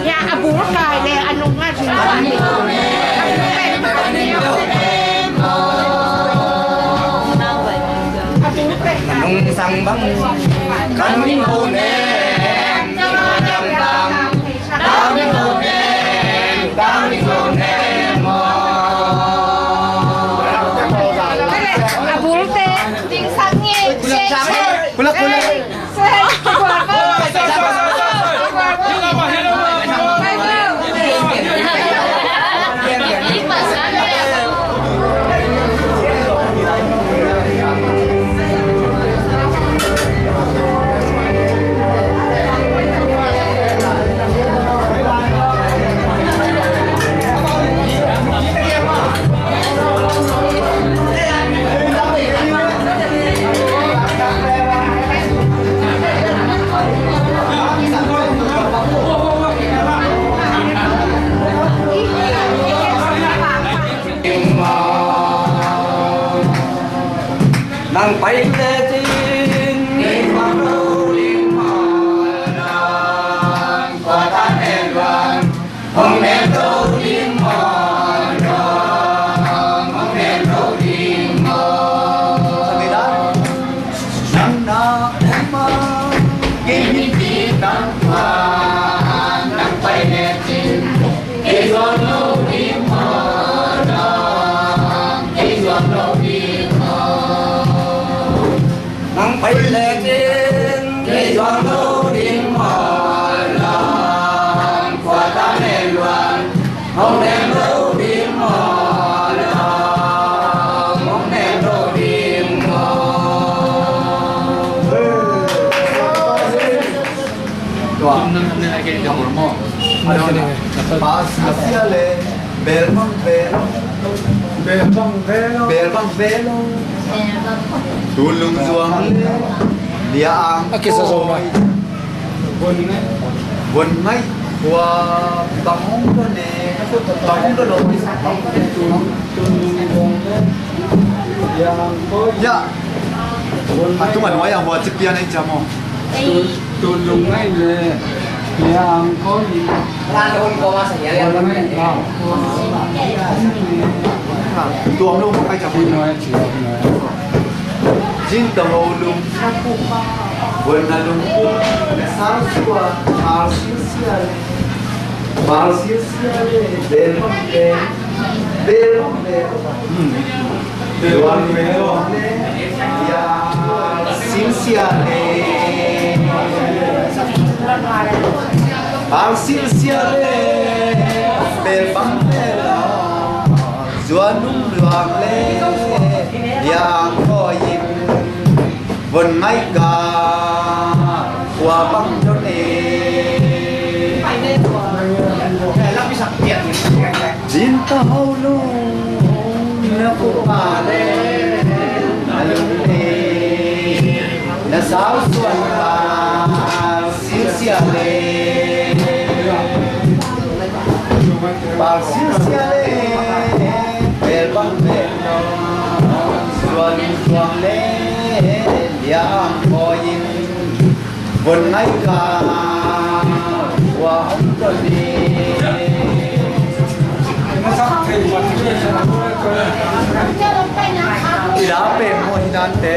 Ya, a bul kai le, a nung a nung sang bang, kan min ho ne, a bul te, ding sang nge, kulak, kulak. Nang pai le cin, nang pai le cin, nang pai le cin. Hong nem lo ding maw, hong nem lo ding maw. Nang na um a, kei min ti tang ma, nang pai le cin. Kei zuan lo ding maw, kei zuan lo ding maw. Nang pai le cin, kei zuan lo ding maw, lam khua ta ne luan, hong nem lo ding maw, lam hong nem lo ding maw. Tua. Tua. Tua. Tua. Tua. Tua. Tua. Tua. Tua. Bel bang bel. Bel bang bel. Bel bang bel. Tulung zuang le. Lia ang. A kisa zo ma. Bon ngai. Bon ngai. Khua bang hong do ne. Bang hong do lo. Tulung zuang le. Lia ang ko. Ya. A tung an wai ang wa ci pian ai camo. Ei. Tun lung ngai le, lia ang ko i. Tuam lo kai cam. Noi ci, noi. Jin ta ho lung. Buan na lung. Sa sua, a sia sia le. Bal silsia le, bel bang bel, bel bang bel. Bel bang bel. Bal silsia le, bal silsia le, bel bang bel. Zuan um luang le, liang ko in. Von ngai ka khua bang don e. Jin ta ho lo na pu pa le na lung e na Sau suan pal silsia le, pal silsia le, bel bang bel no, suan suan le, liang ko in, bon ngai ka, wa om to ni. Ila pe mo hinante.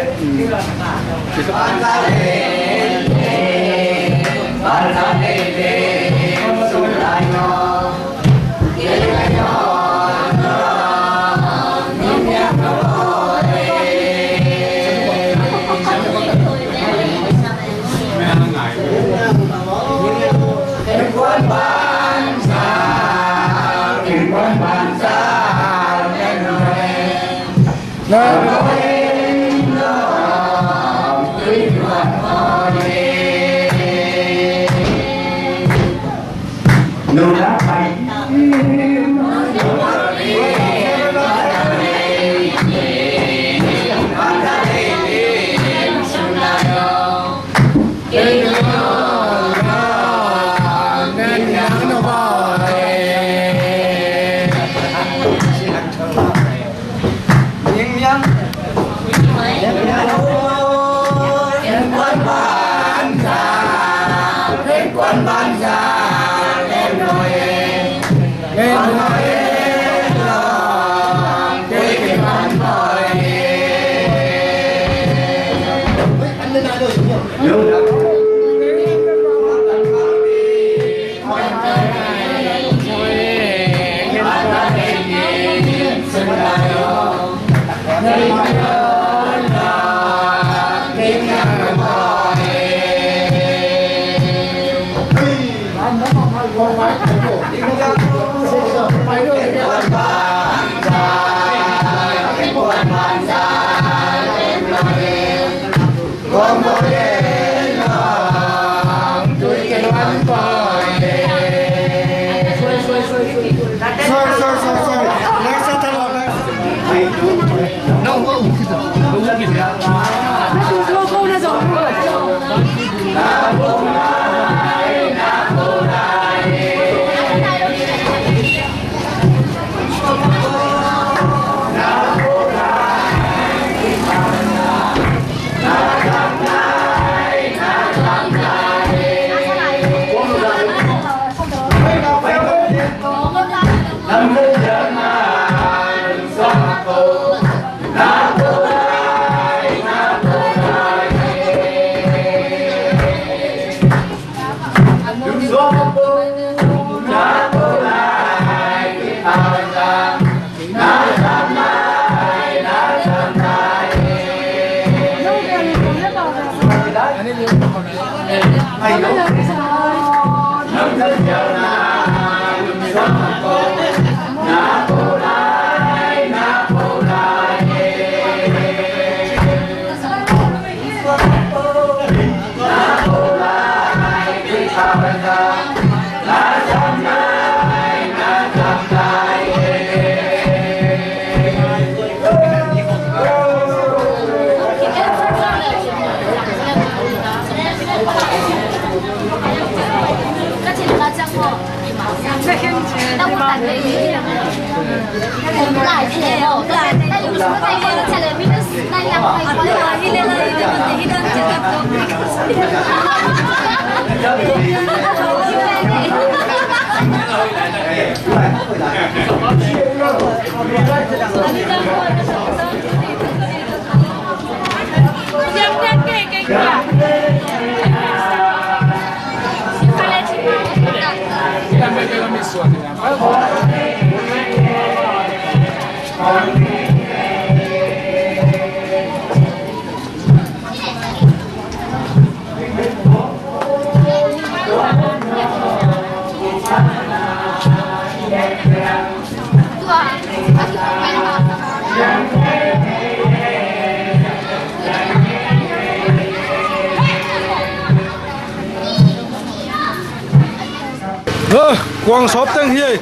Kuang sawp teng hi.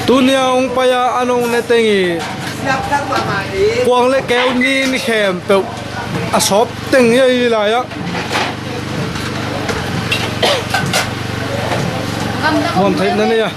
Tuni a hong pai a, an hong ne teng hi. Kuang le keu nin khempeuh a sawp teng hi a, hi lai ah. Nuam theih na nei a.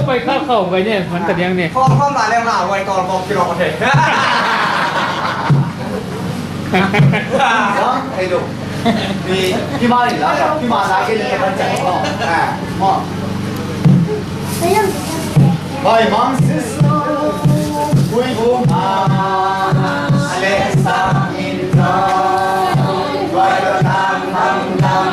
Pai khau khau pai ne, man ta diang ne. Khau khau ma le ma wai tol bok kilo ko te. Hei do. Pi, pi ma ni la, pi ma la ke ni kan chan ko. Ah, mo. Bai mang sis. Kui bu ma. Ale sa min do. Bai do tam tam tam.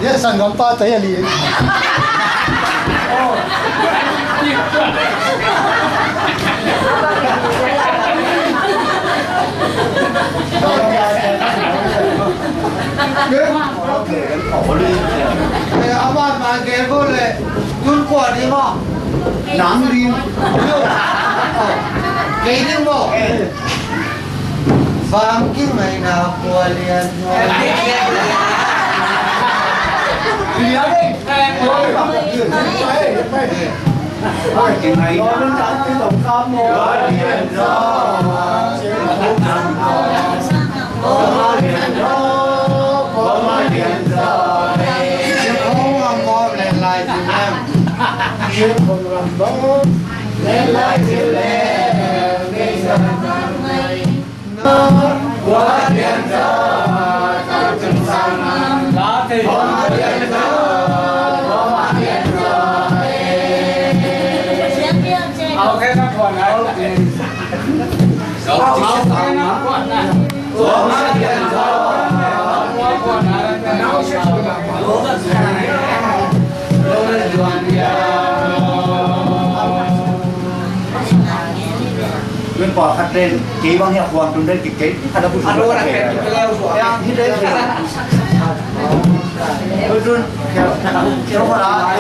Ya, sanggampa ta ya li. Eh, aman man gel bo le, tun kua di ma. Nang di. Gel di mo. Bang ki mai na kua lian. Lian. Len pawlkhat len kei bang hiah khuang tun den kik kei khat a bu sung khat a kei. Yang hi den kei. Tun tun kei kei khat a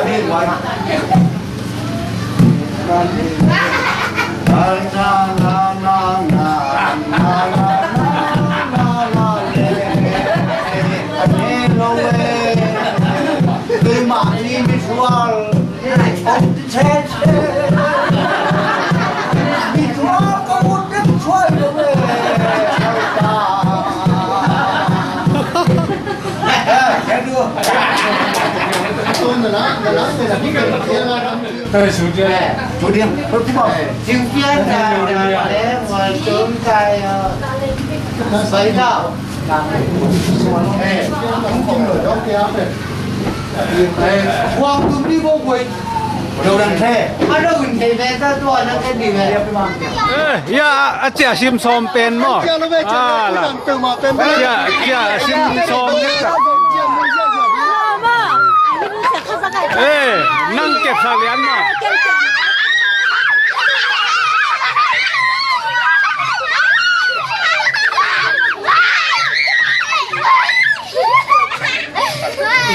kei khat a kei. Eh, ya, a ciah sim sawm pen maw? Ah, la. Ciah, ciah sim sawm nek. Eh, nang kepsak lian maw?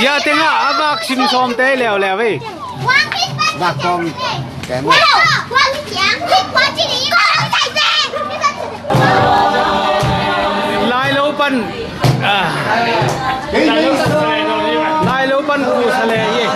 Ya, tengah a bak sim sawm te leuleu ei. Bak kong. Lai lo pan, ah, lai lo pan ku sa le ye.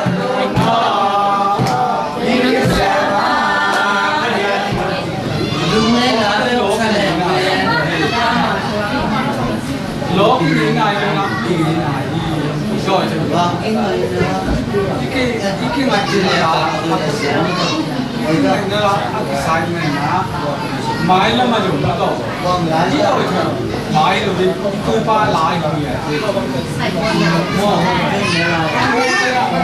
Mailam a zong na tawh. Mailam a zong na tawh. Mailam a zong na tawh.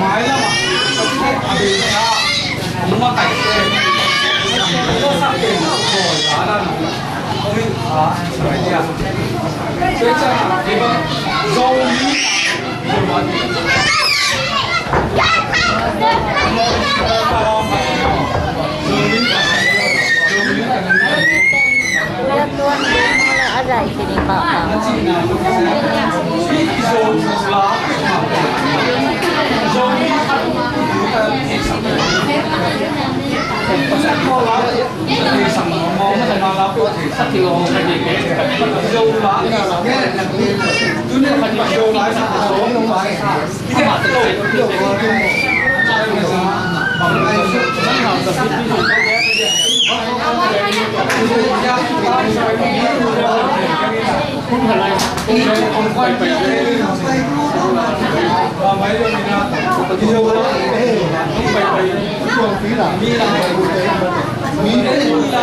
Mailam a zong na tawh.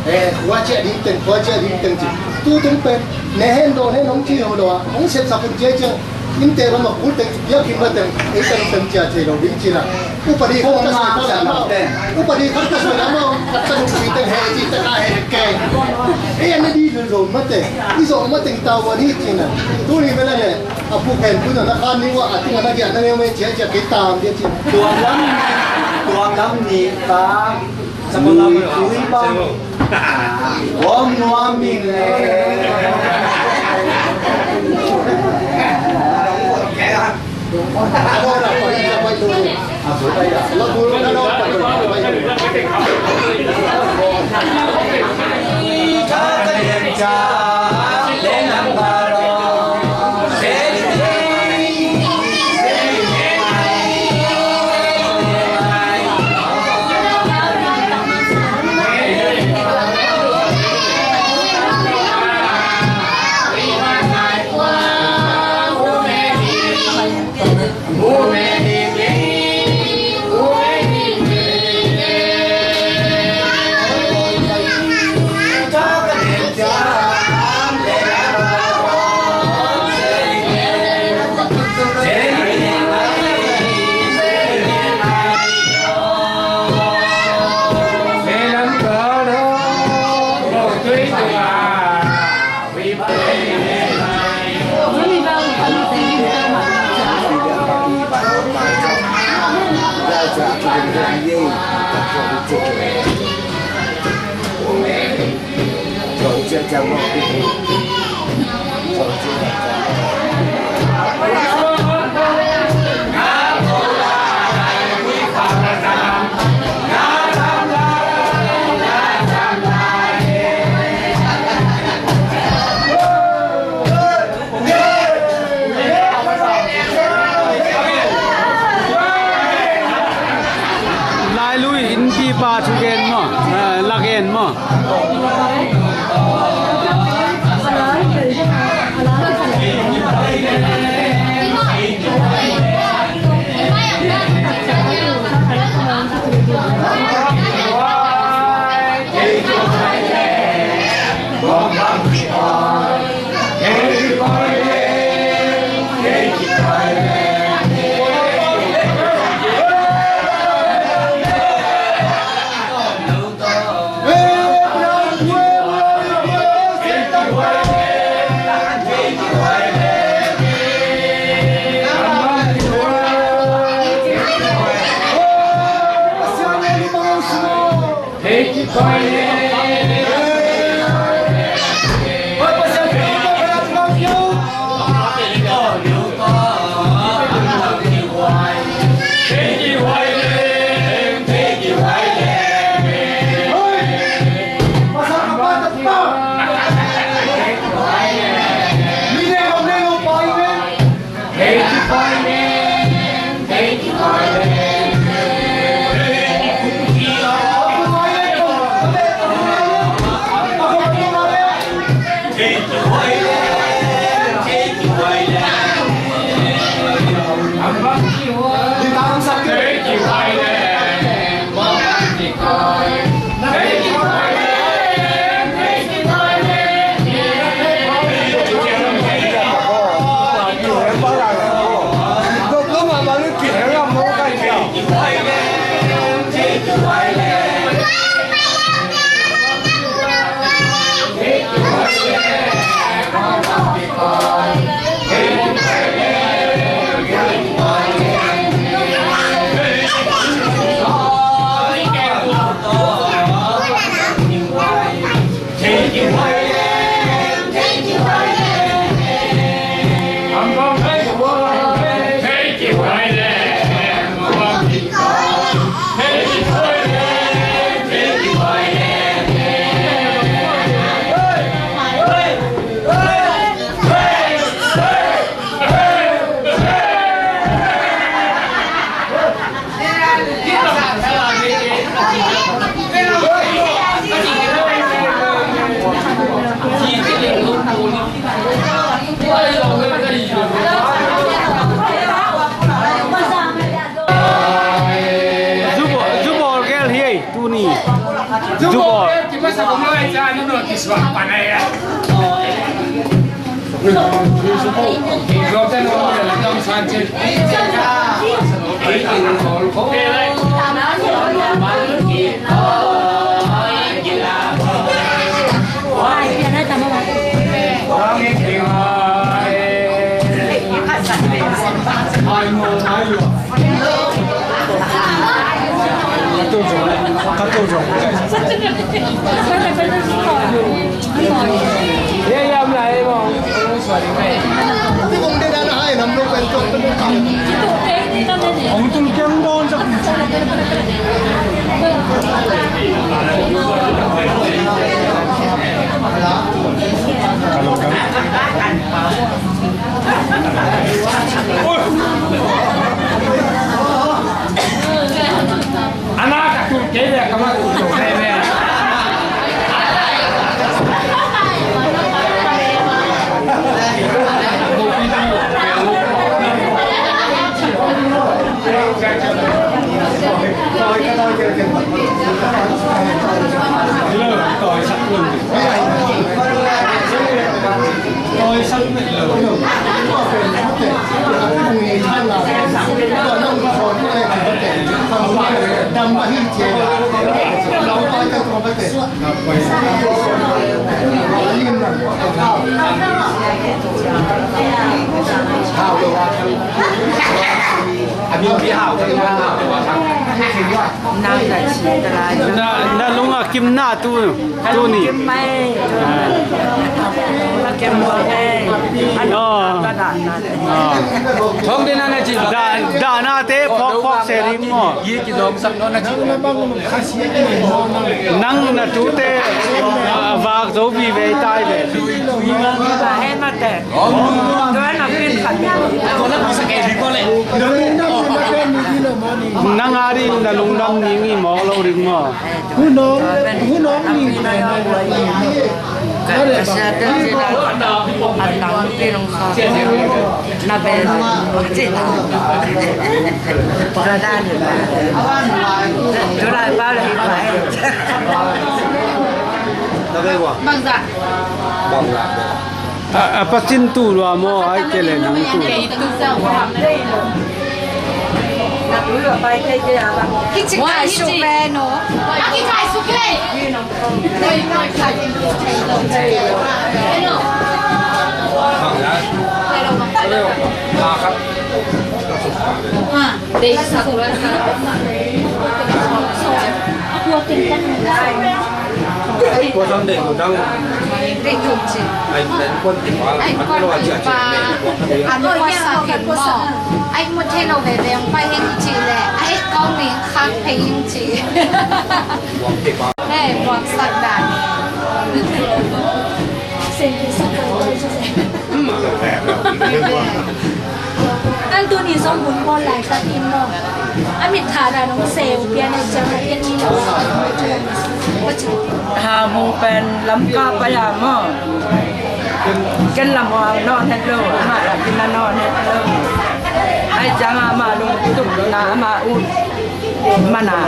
Eh, khua ciah ding teng, khua ciah ding teng ci. Tu tung pen, ne hen dawn hen hong ci ho lo a, hong sepsak hun ciai ciang, innte lam a kul teng, biakinn ma teng, ei teng teng cia thei lo ding ci na. Upadi khat ka soi ta lam a, upadi khat ka soi lam a, khat ka lungsi teng he ci, teng a he kei. Ei an na di lul zo ma teng, i zo ma teng tau wa di ci na. Tu ni bela ne, a pu pen pu na na khan ni wa, a tung a na dia na neu me cia cia kei tam dia ci. Tuang lam, tuang lam ni ta. Lui tui bang om nuam ing e. Lailui innpipa thugen maw? Eh, lagen maw? Zu bawl, zu bawl gel hi ei, tuni. Zu bawl. Nang na ci ta lai. Na, na lung a kim na tu, tu ni. Kim mai. A kim mai. An ka da na. Thong de na na ci. Da, da na te phok phok se rim mo. Ye ki dom sak no na ci. Nang na tu te, ah, vak zo bi ve tai ve. Ba he ma te. Nang a ding na lungdam ding i mawk lo ding maw? Hunawng, hunawng ni. Bangzah. Bangzah. A, a pacin tu lua maw, ai kei le nang tu. Hi ci kai suk le no. Hi ci kai suk le. Ha. Dei sa tu la sa. Ai, kuan ti pa. Ai, kuan ti pa. An kuan sa ken mo. Ai, mo thei lo ve ve, pai heng ci le. Ai, kong ni khak phei heng ci. Hey, buak sak dan. Sen ki sak dan. An tuni zong hun bawl laitak in maw? A mit tha dan hong seu pian a ciang a ken ni lo. Ha mu pen Lamka pai a maw? Ken lam a nawn het lo, amah lam kin a nawn het lo. Ai ciang amah lungtup na amah ut mana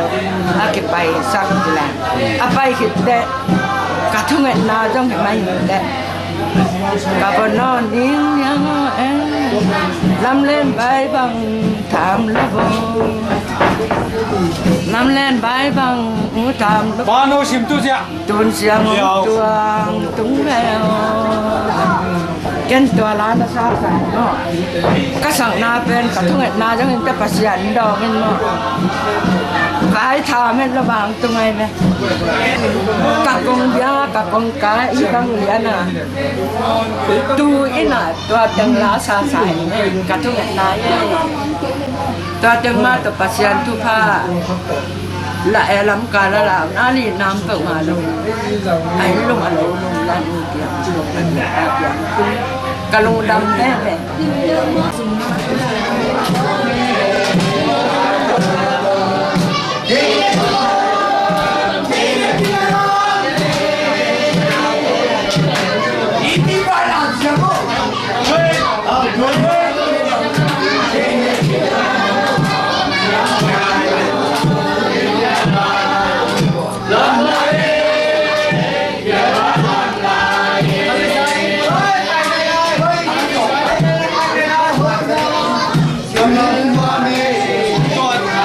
a kipaisak le a pai khit teh ka thungetna zong hi mai hi teh. Ka va nawn ding niang aw e. Lamlen bai bang tham lo vo. Lamlen bai bang u tham lo. Pa no sim tu zia. Tun siang ong tuang tung ve aw. Ken tua la na sa sa no. Ka sakna pen ka thungetna zong in ta Pasian dawng in maw. Ka ai tham en lo bang tung ai me. Ka kong bia, ka kong ka i bang lian a. Tu in a tua teng la sa sa in ka thungetna in. Tua teng ma tua Pasian thupha la e Lamka la la na li nam peuh ma lo. Ai lung a lo lung la nu tiang. Ka lungdam veve.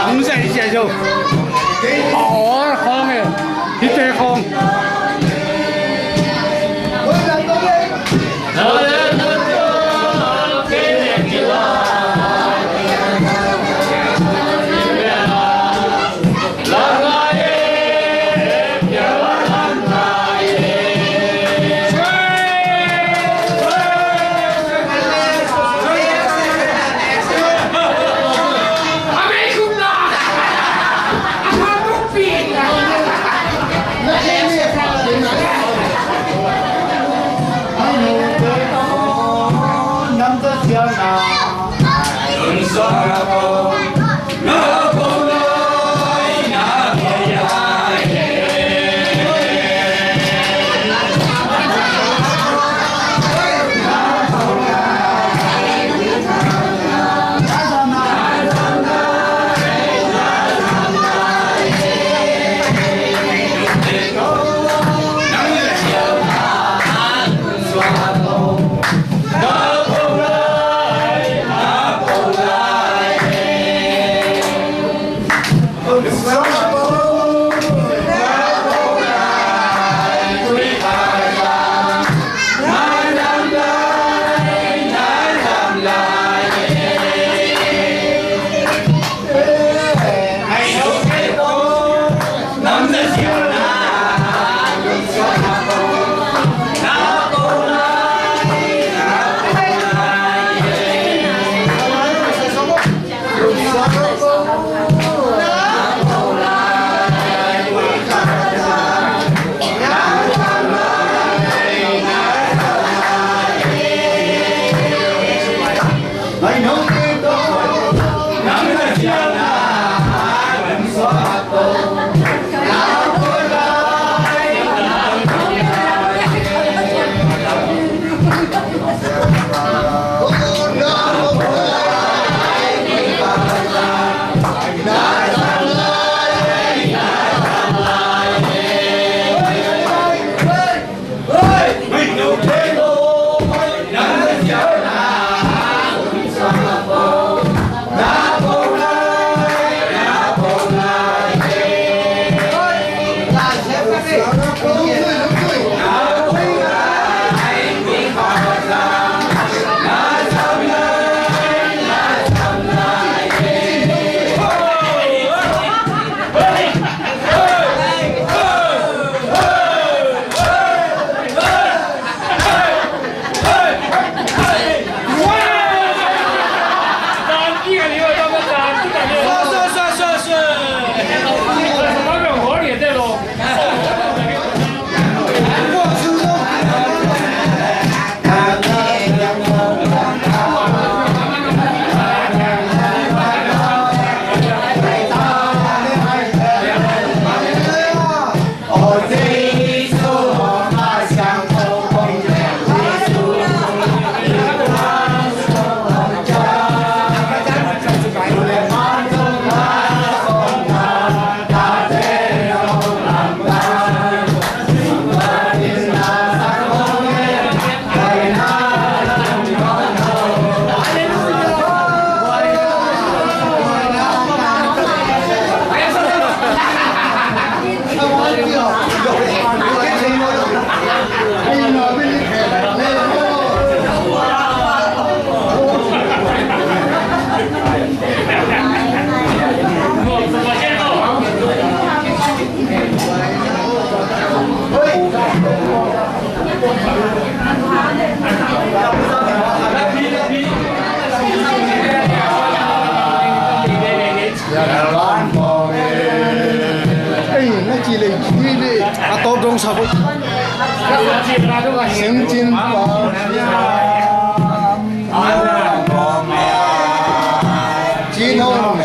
Hong zai zia zo. A awl khawng e. Hite khawng. Ei, na ci lei ci lei, a tawp dong sa ko. Singcin pa. Cin hong.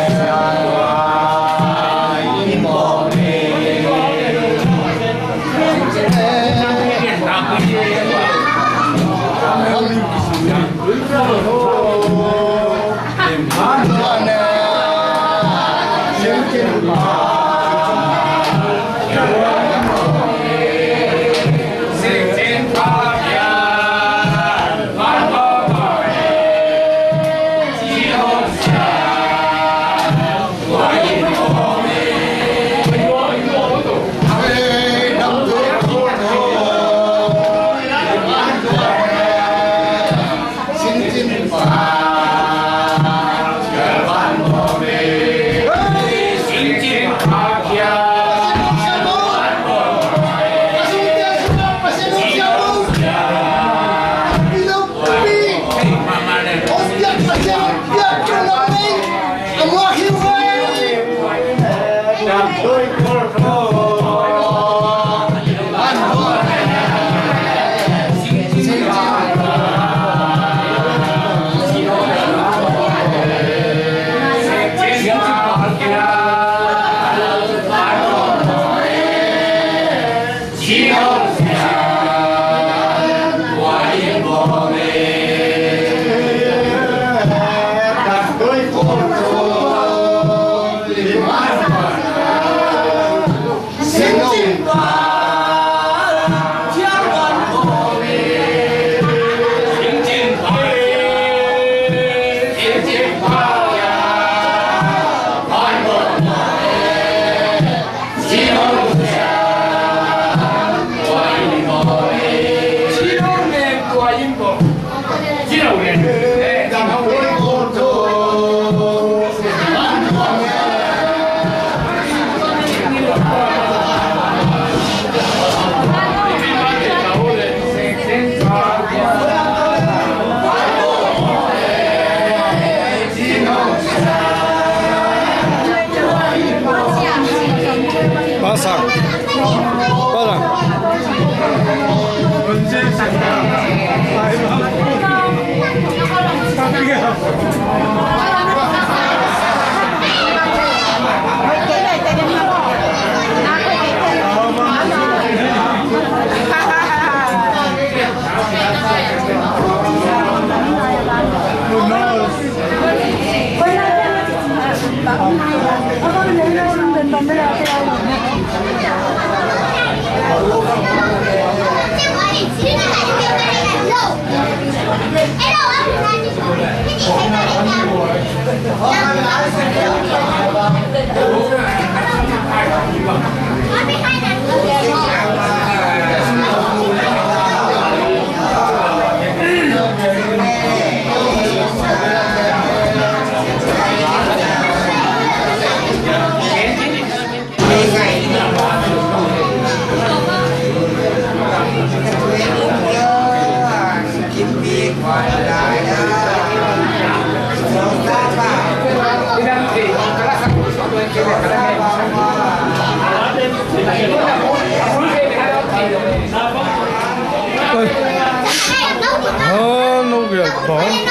Pasang. Pasang. Oi. Oh, no, we are gone.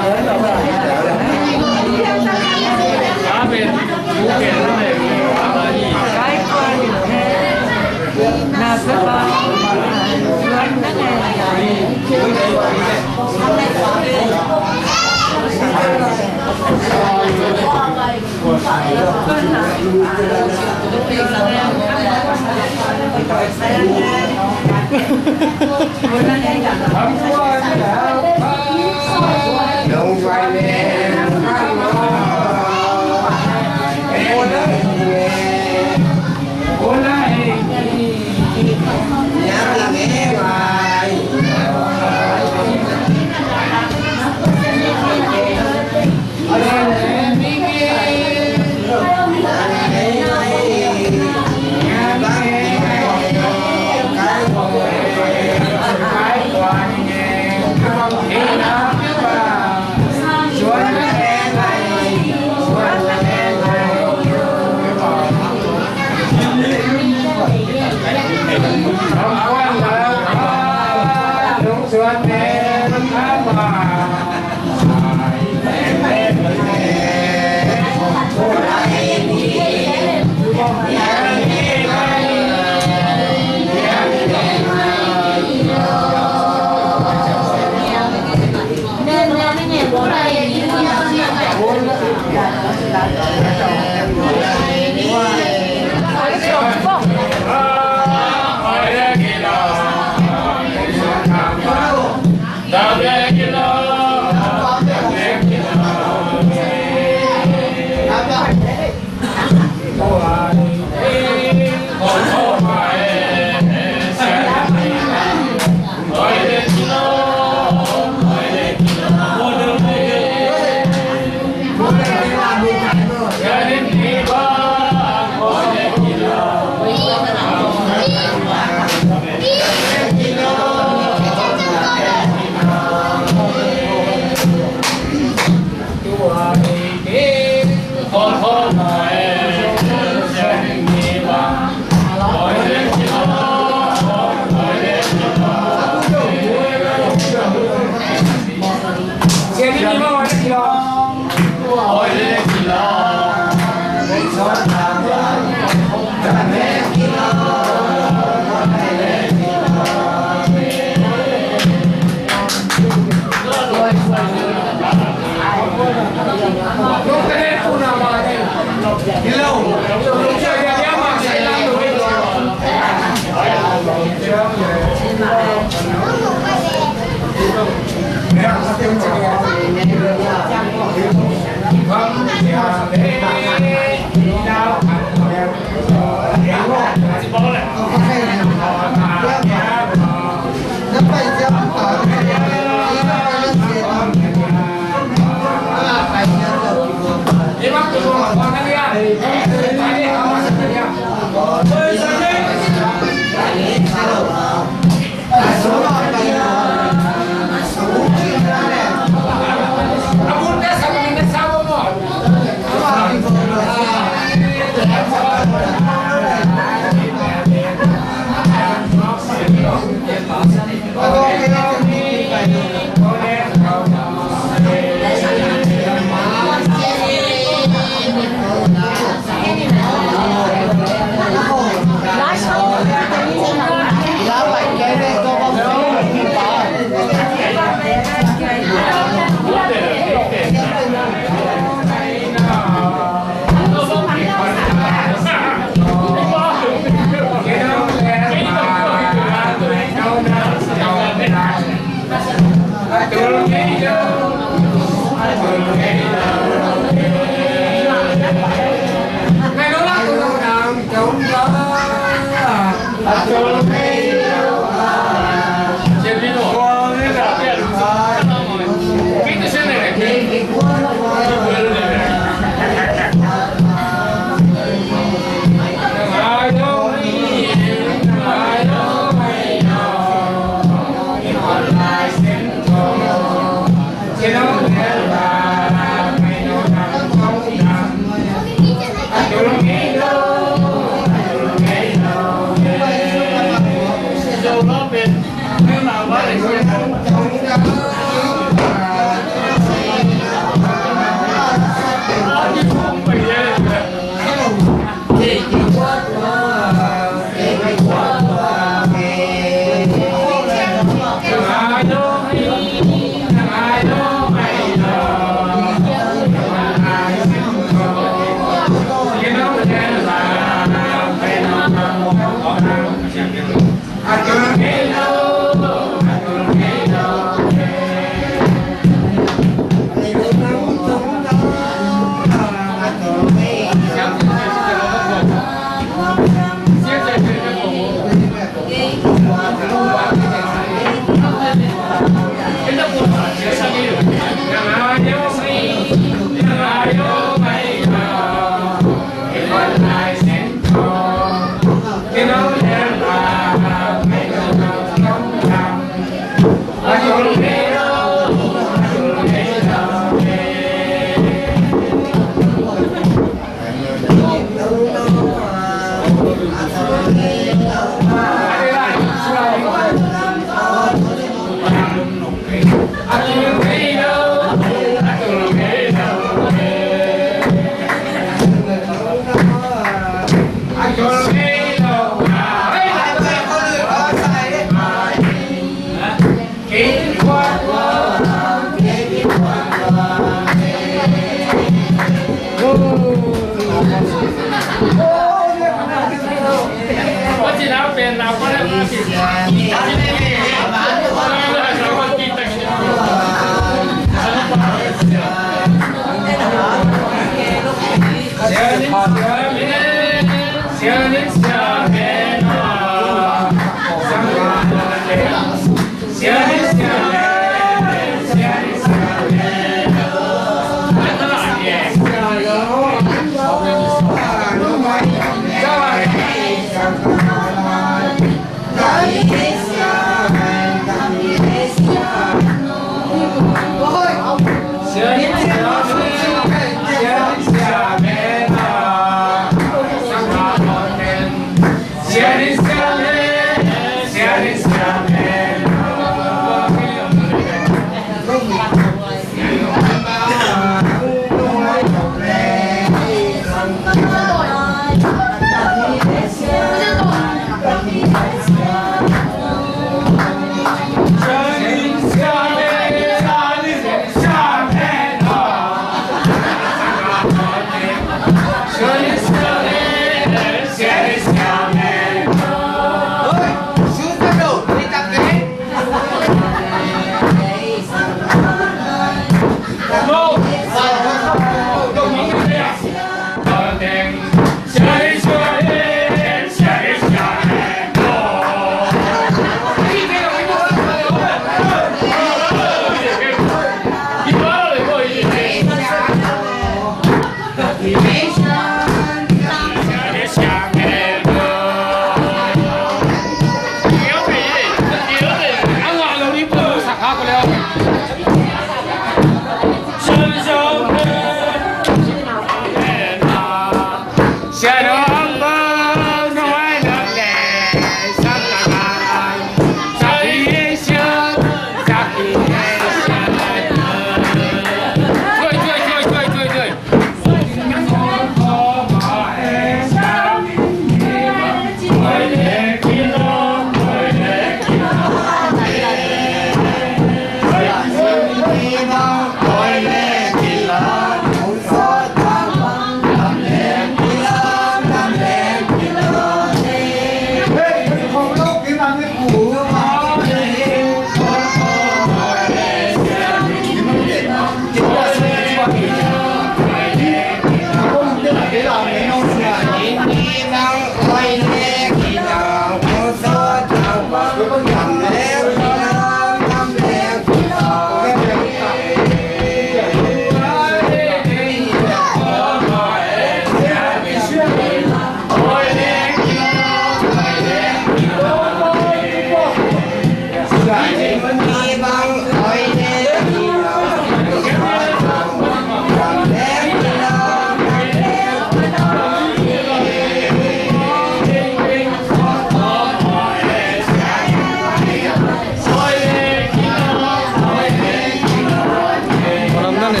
Lam na ne,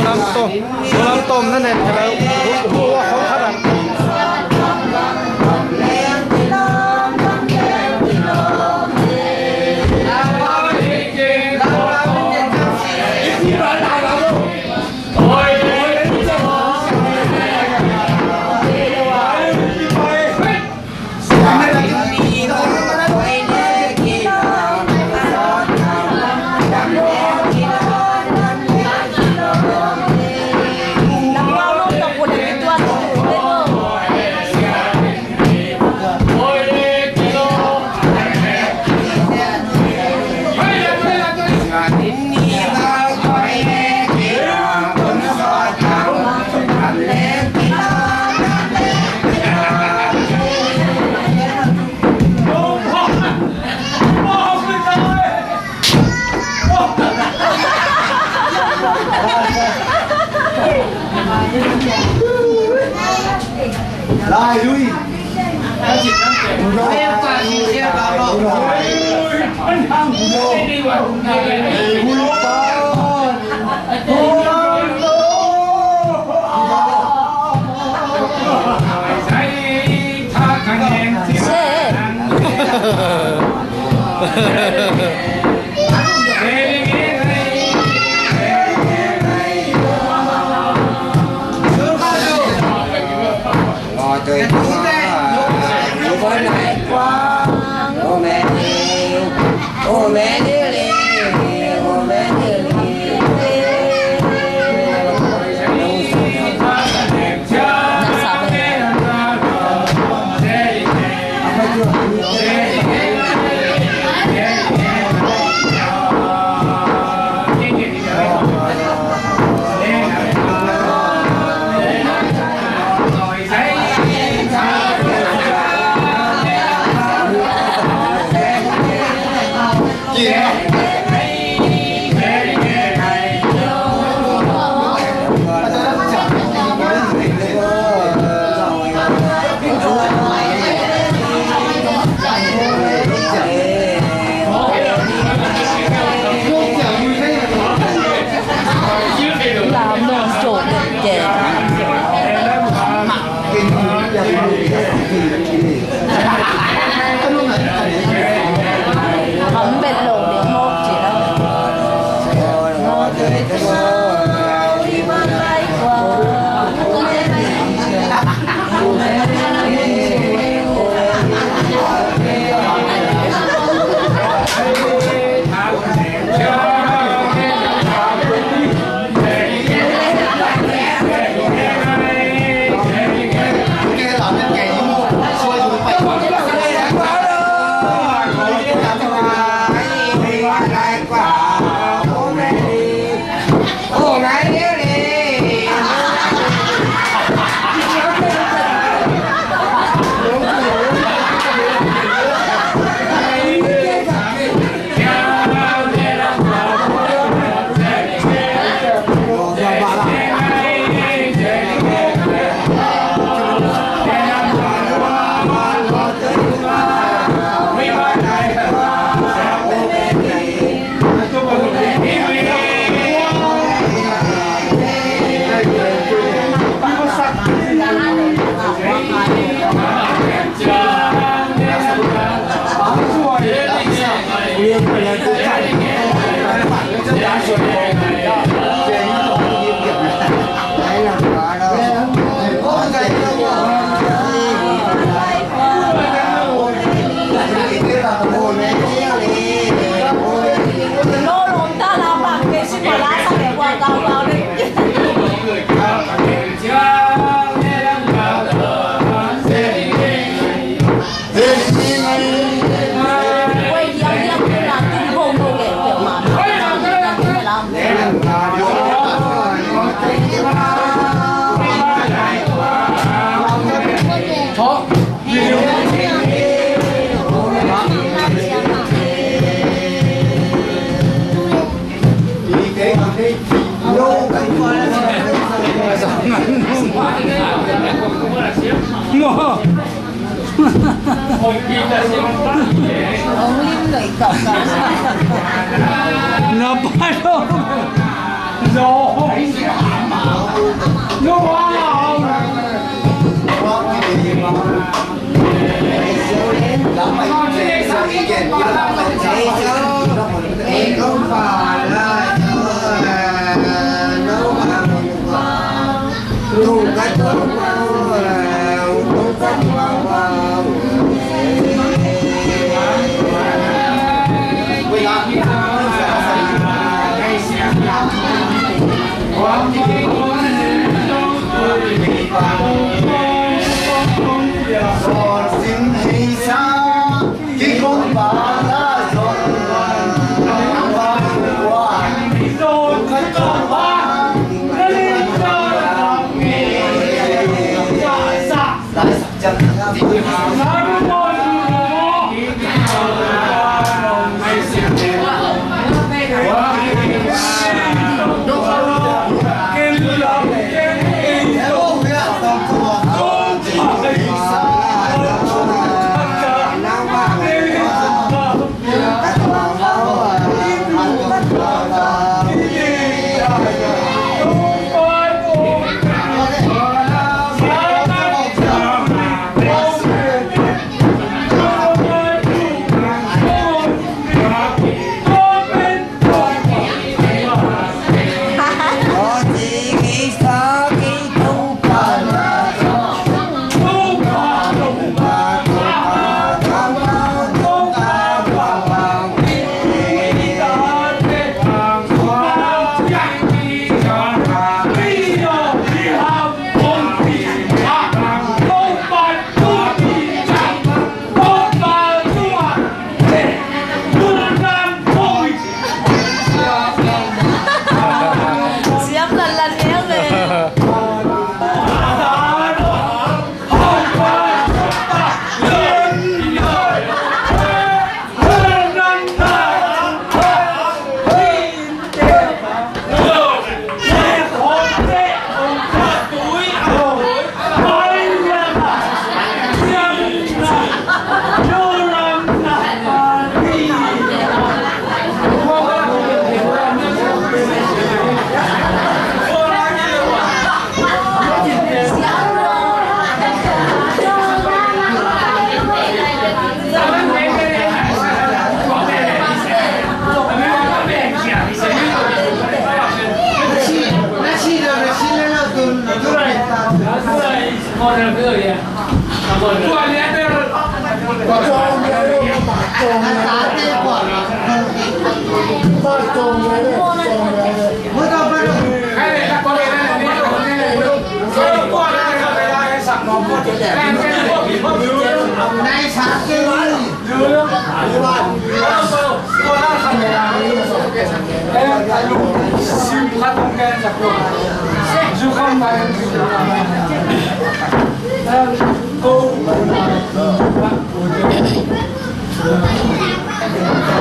lam tom. Tua lam tom na ne, tua lam tom na ne. Lai lui. Kham bet lo ding mawk ci lo.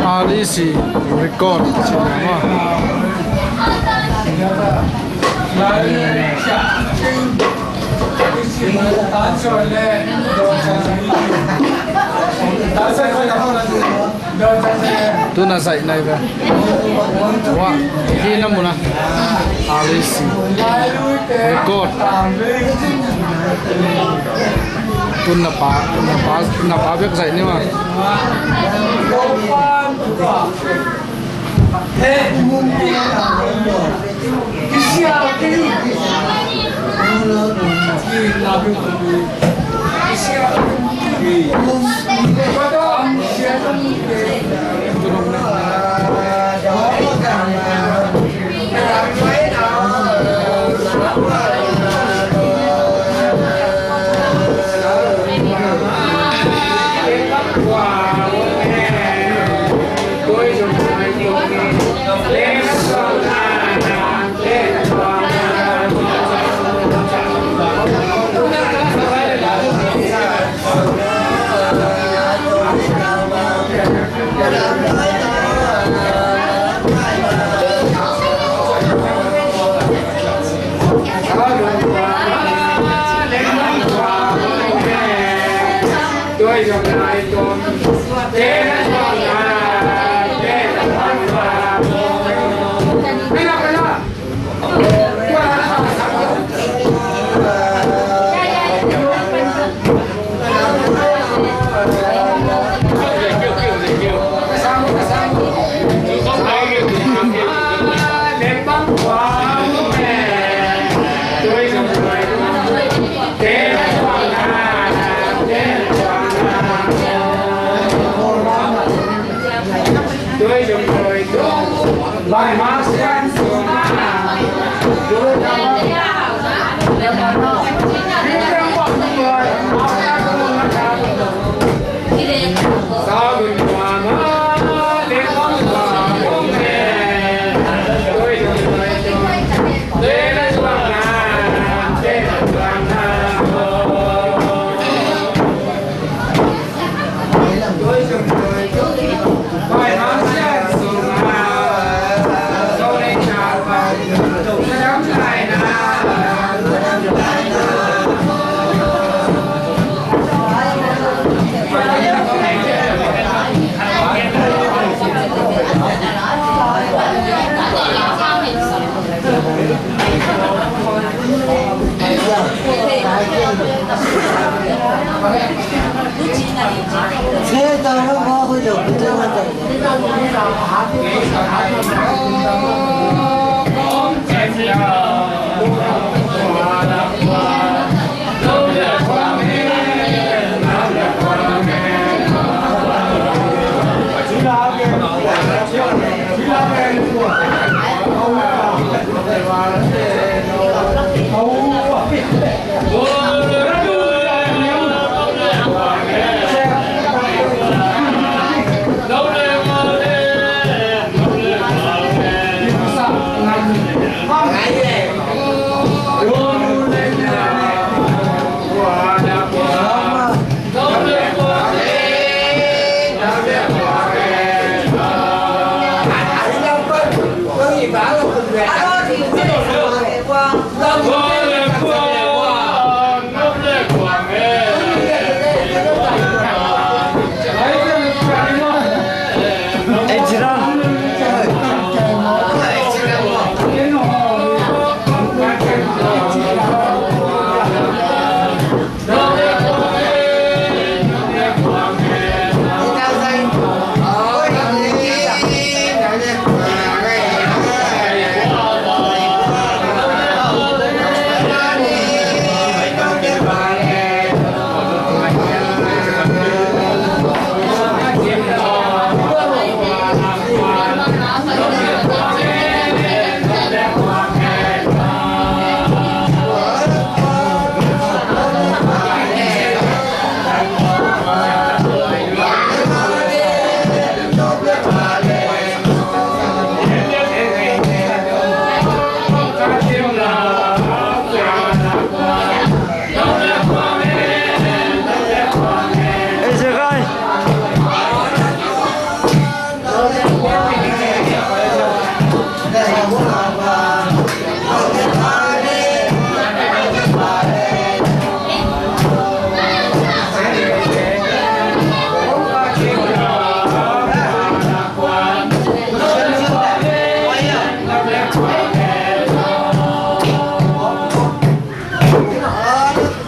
R D C record. Tuna zaih nai ve. Wah, hi na muna. R D C record. Tun na pa, na pa, na pa bek zaih ni ma.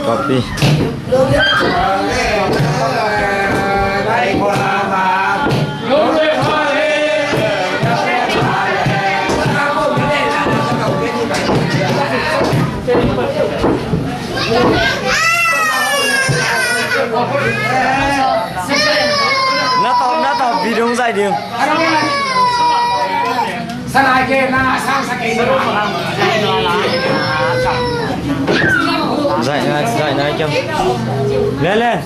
Copy. Na tawp, na tawp, video hong zaih ding. Zaih na, zaih na kiam. Len, len.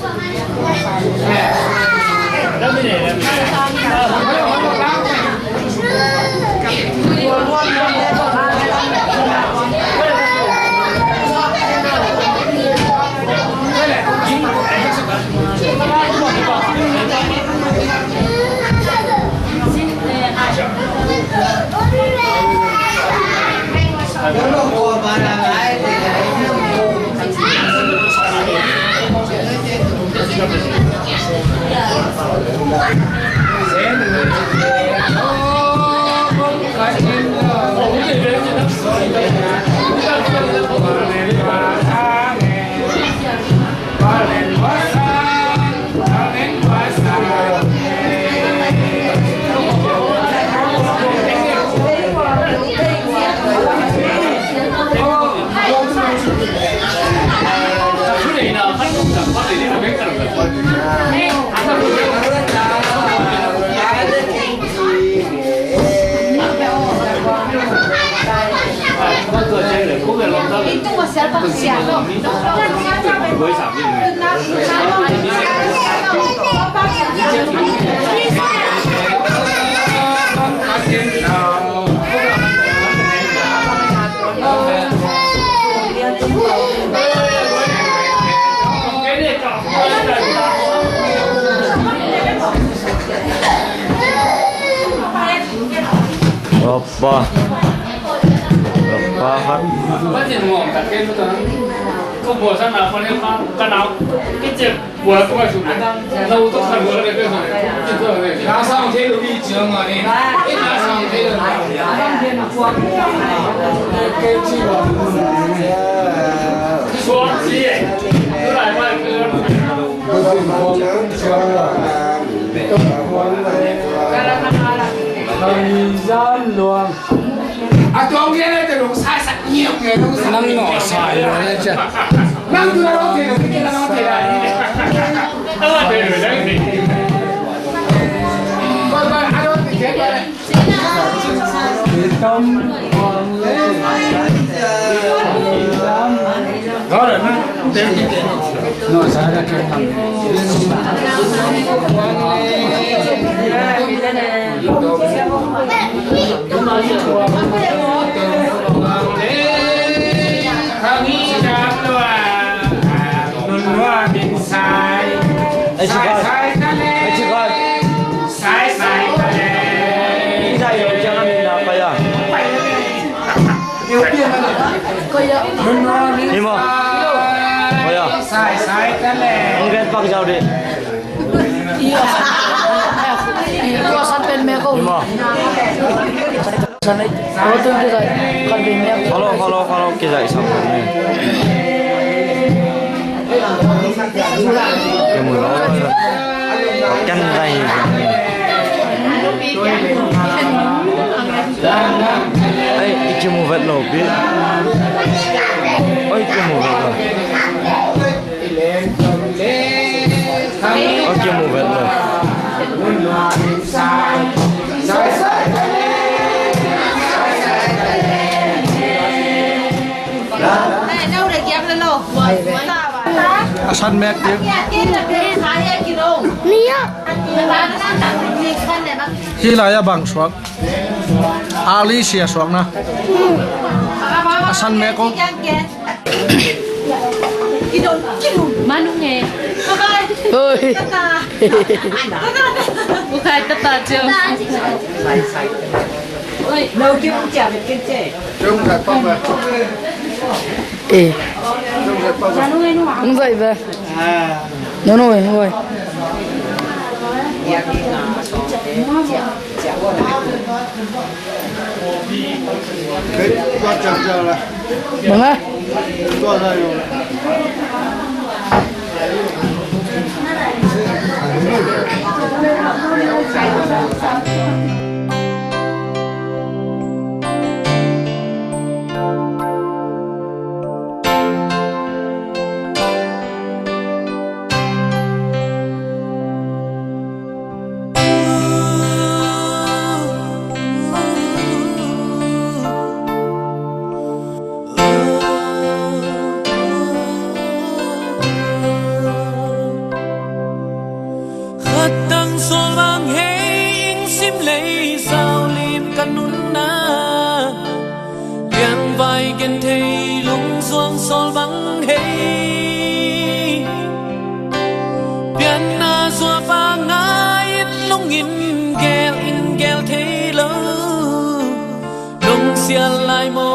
Rawpa. Rawpa khat. Nang nawh sai lo na cia. Hi maw? Hi maw? Hong gen pak zau dih. Hi maw? Hello, hello, hello, kizaih sam. Kimu lo. Kan dai. Ai, i kimu vet lo pi. Oi, kimu vet lo. Oi, kimu vet lo. A san mek ding. Hih lai-ah bang suak? Ali sia suakna. A san mek kong. Manung e. Oi. Ukai tata cio. Eh. Hong zaih ve. Nono e, hong zaih. Bang a? Khatang sawl bang hei, ing sim lei zau lim ka nunna, liangvai genthei lungzuang sawl bang hei, pianna zuapa ngai in lung in gel in gel thei lo, lungsial lai maw?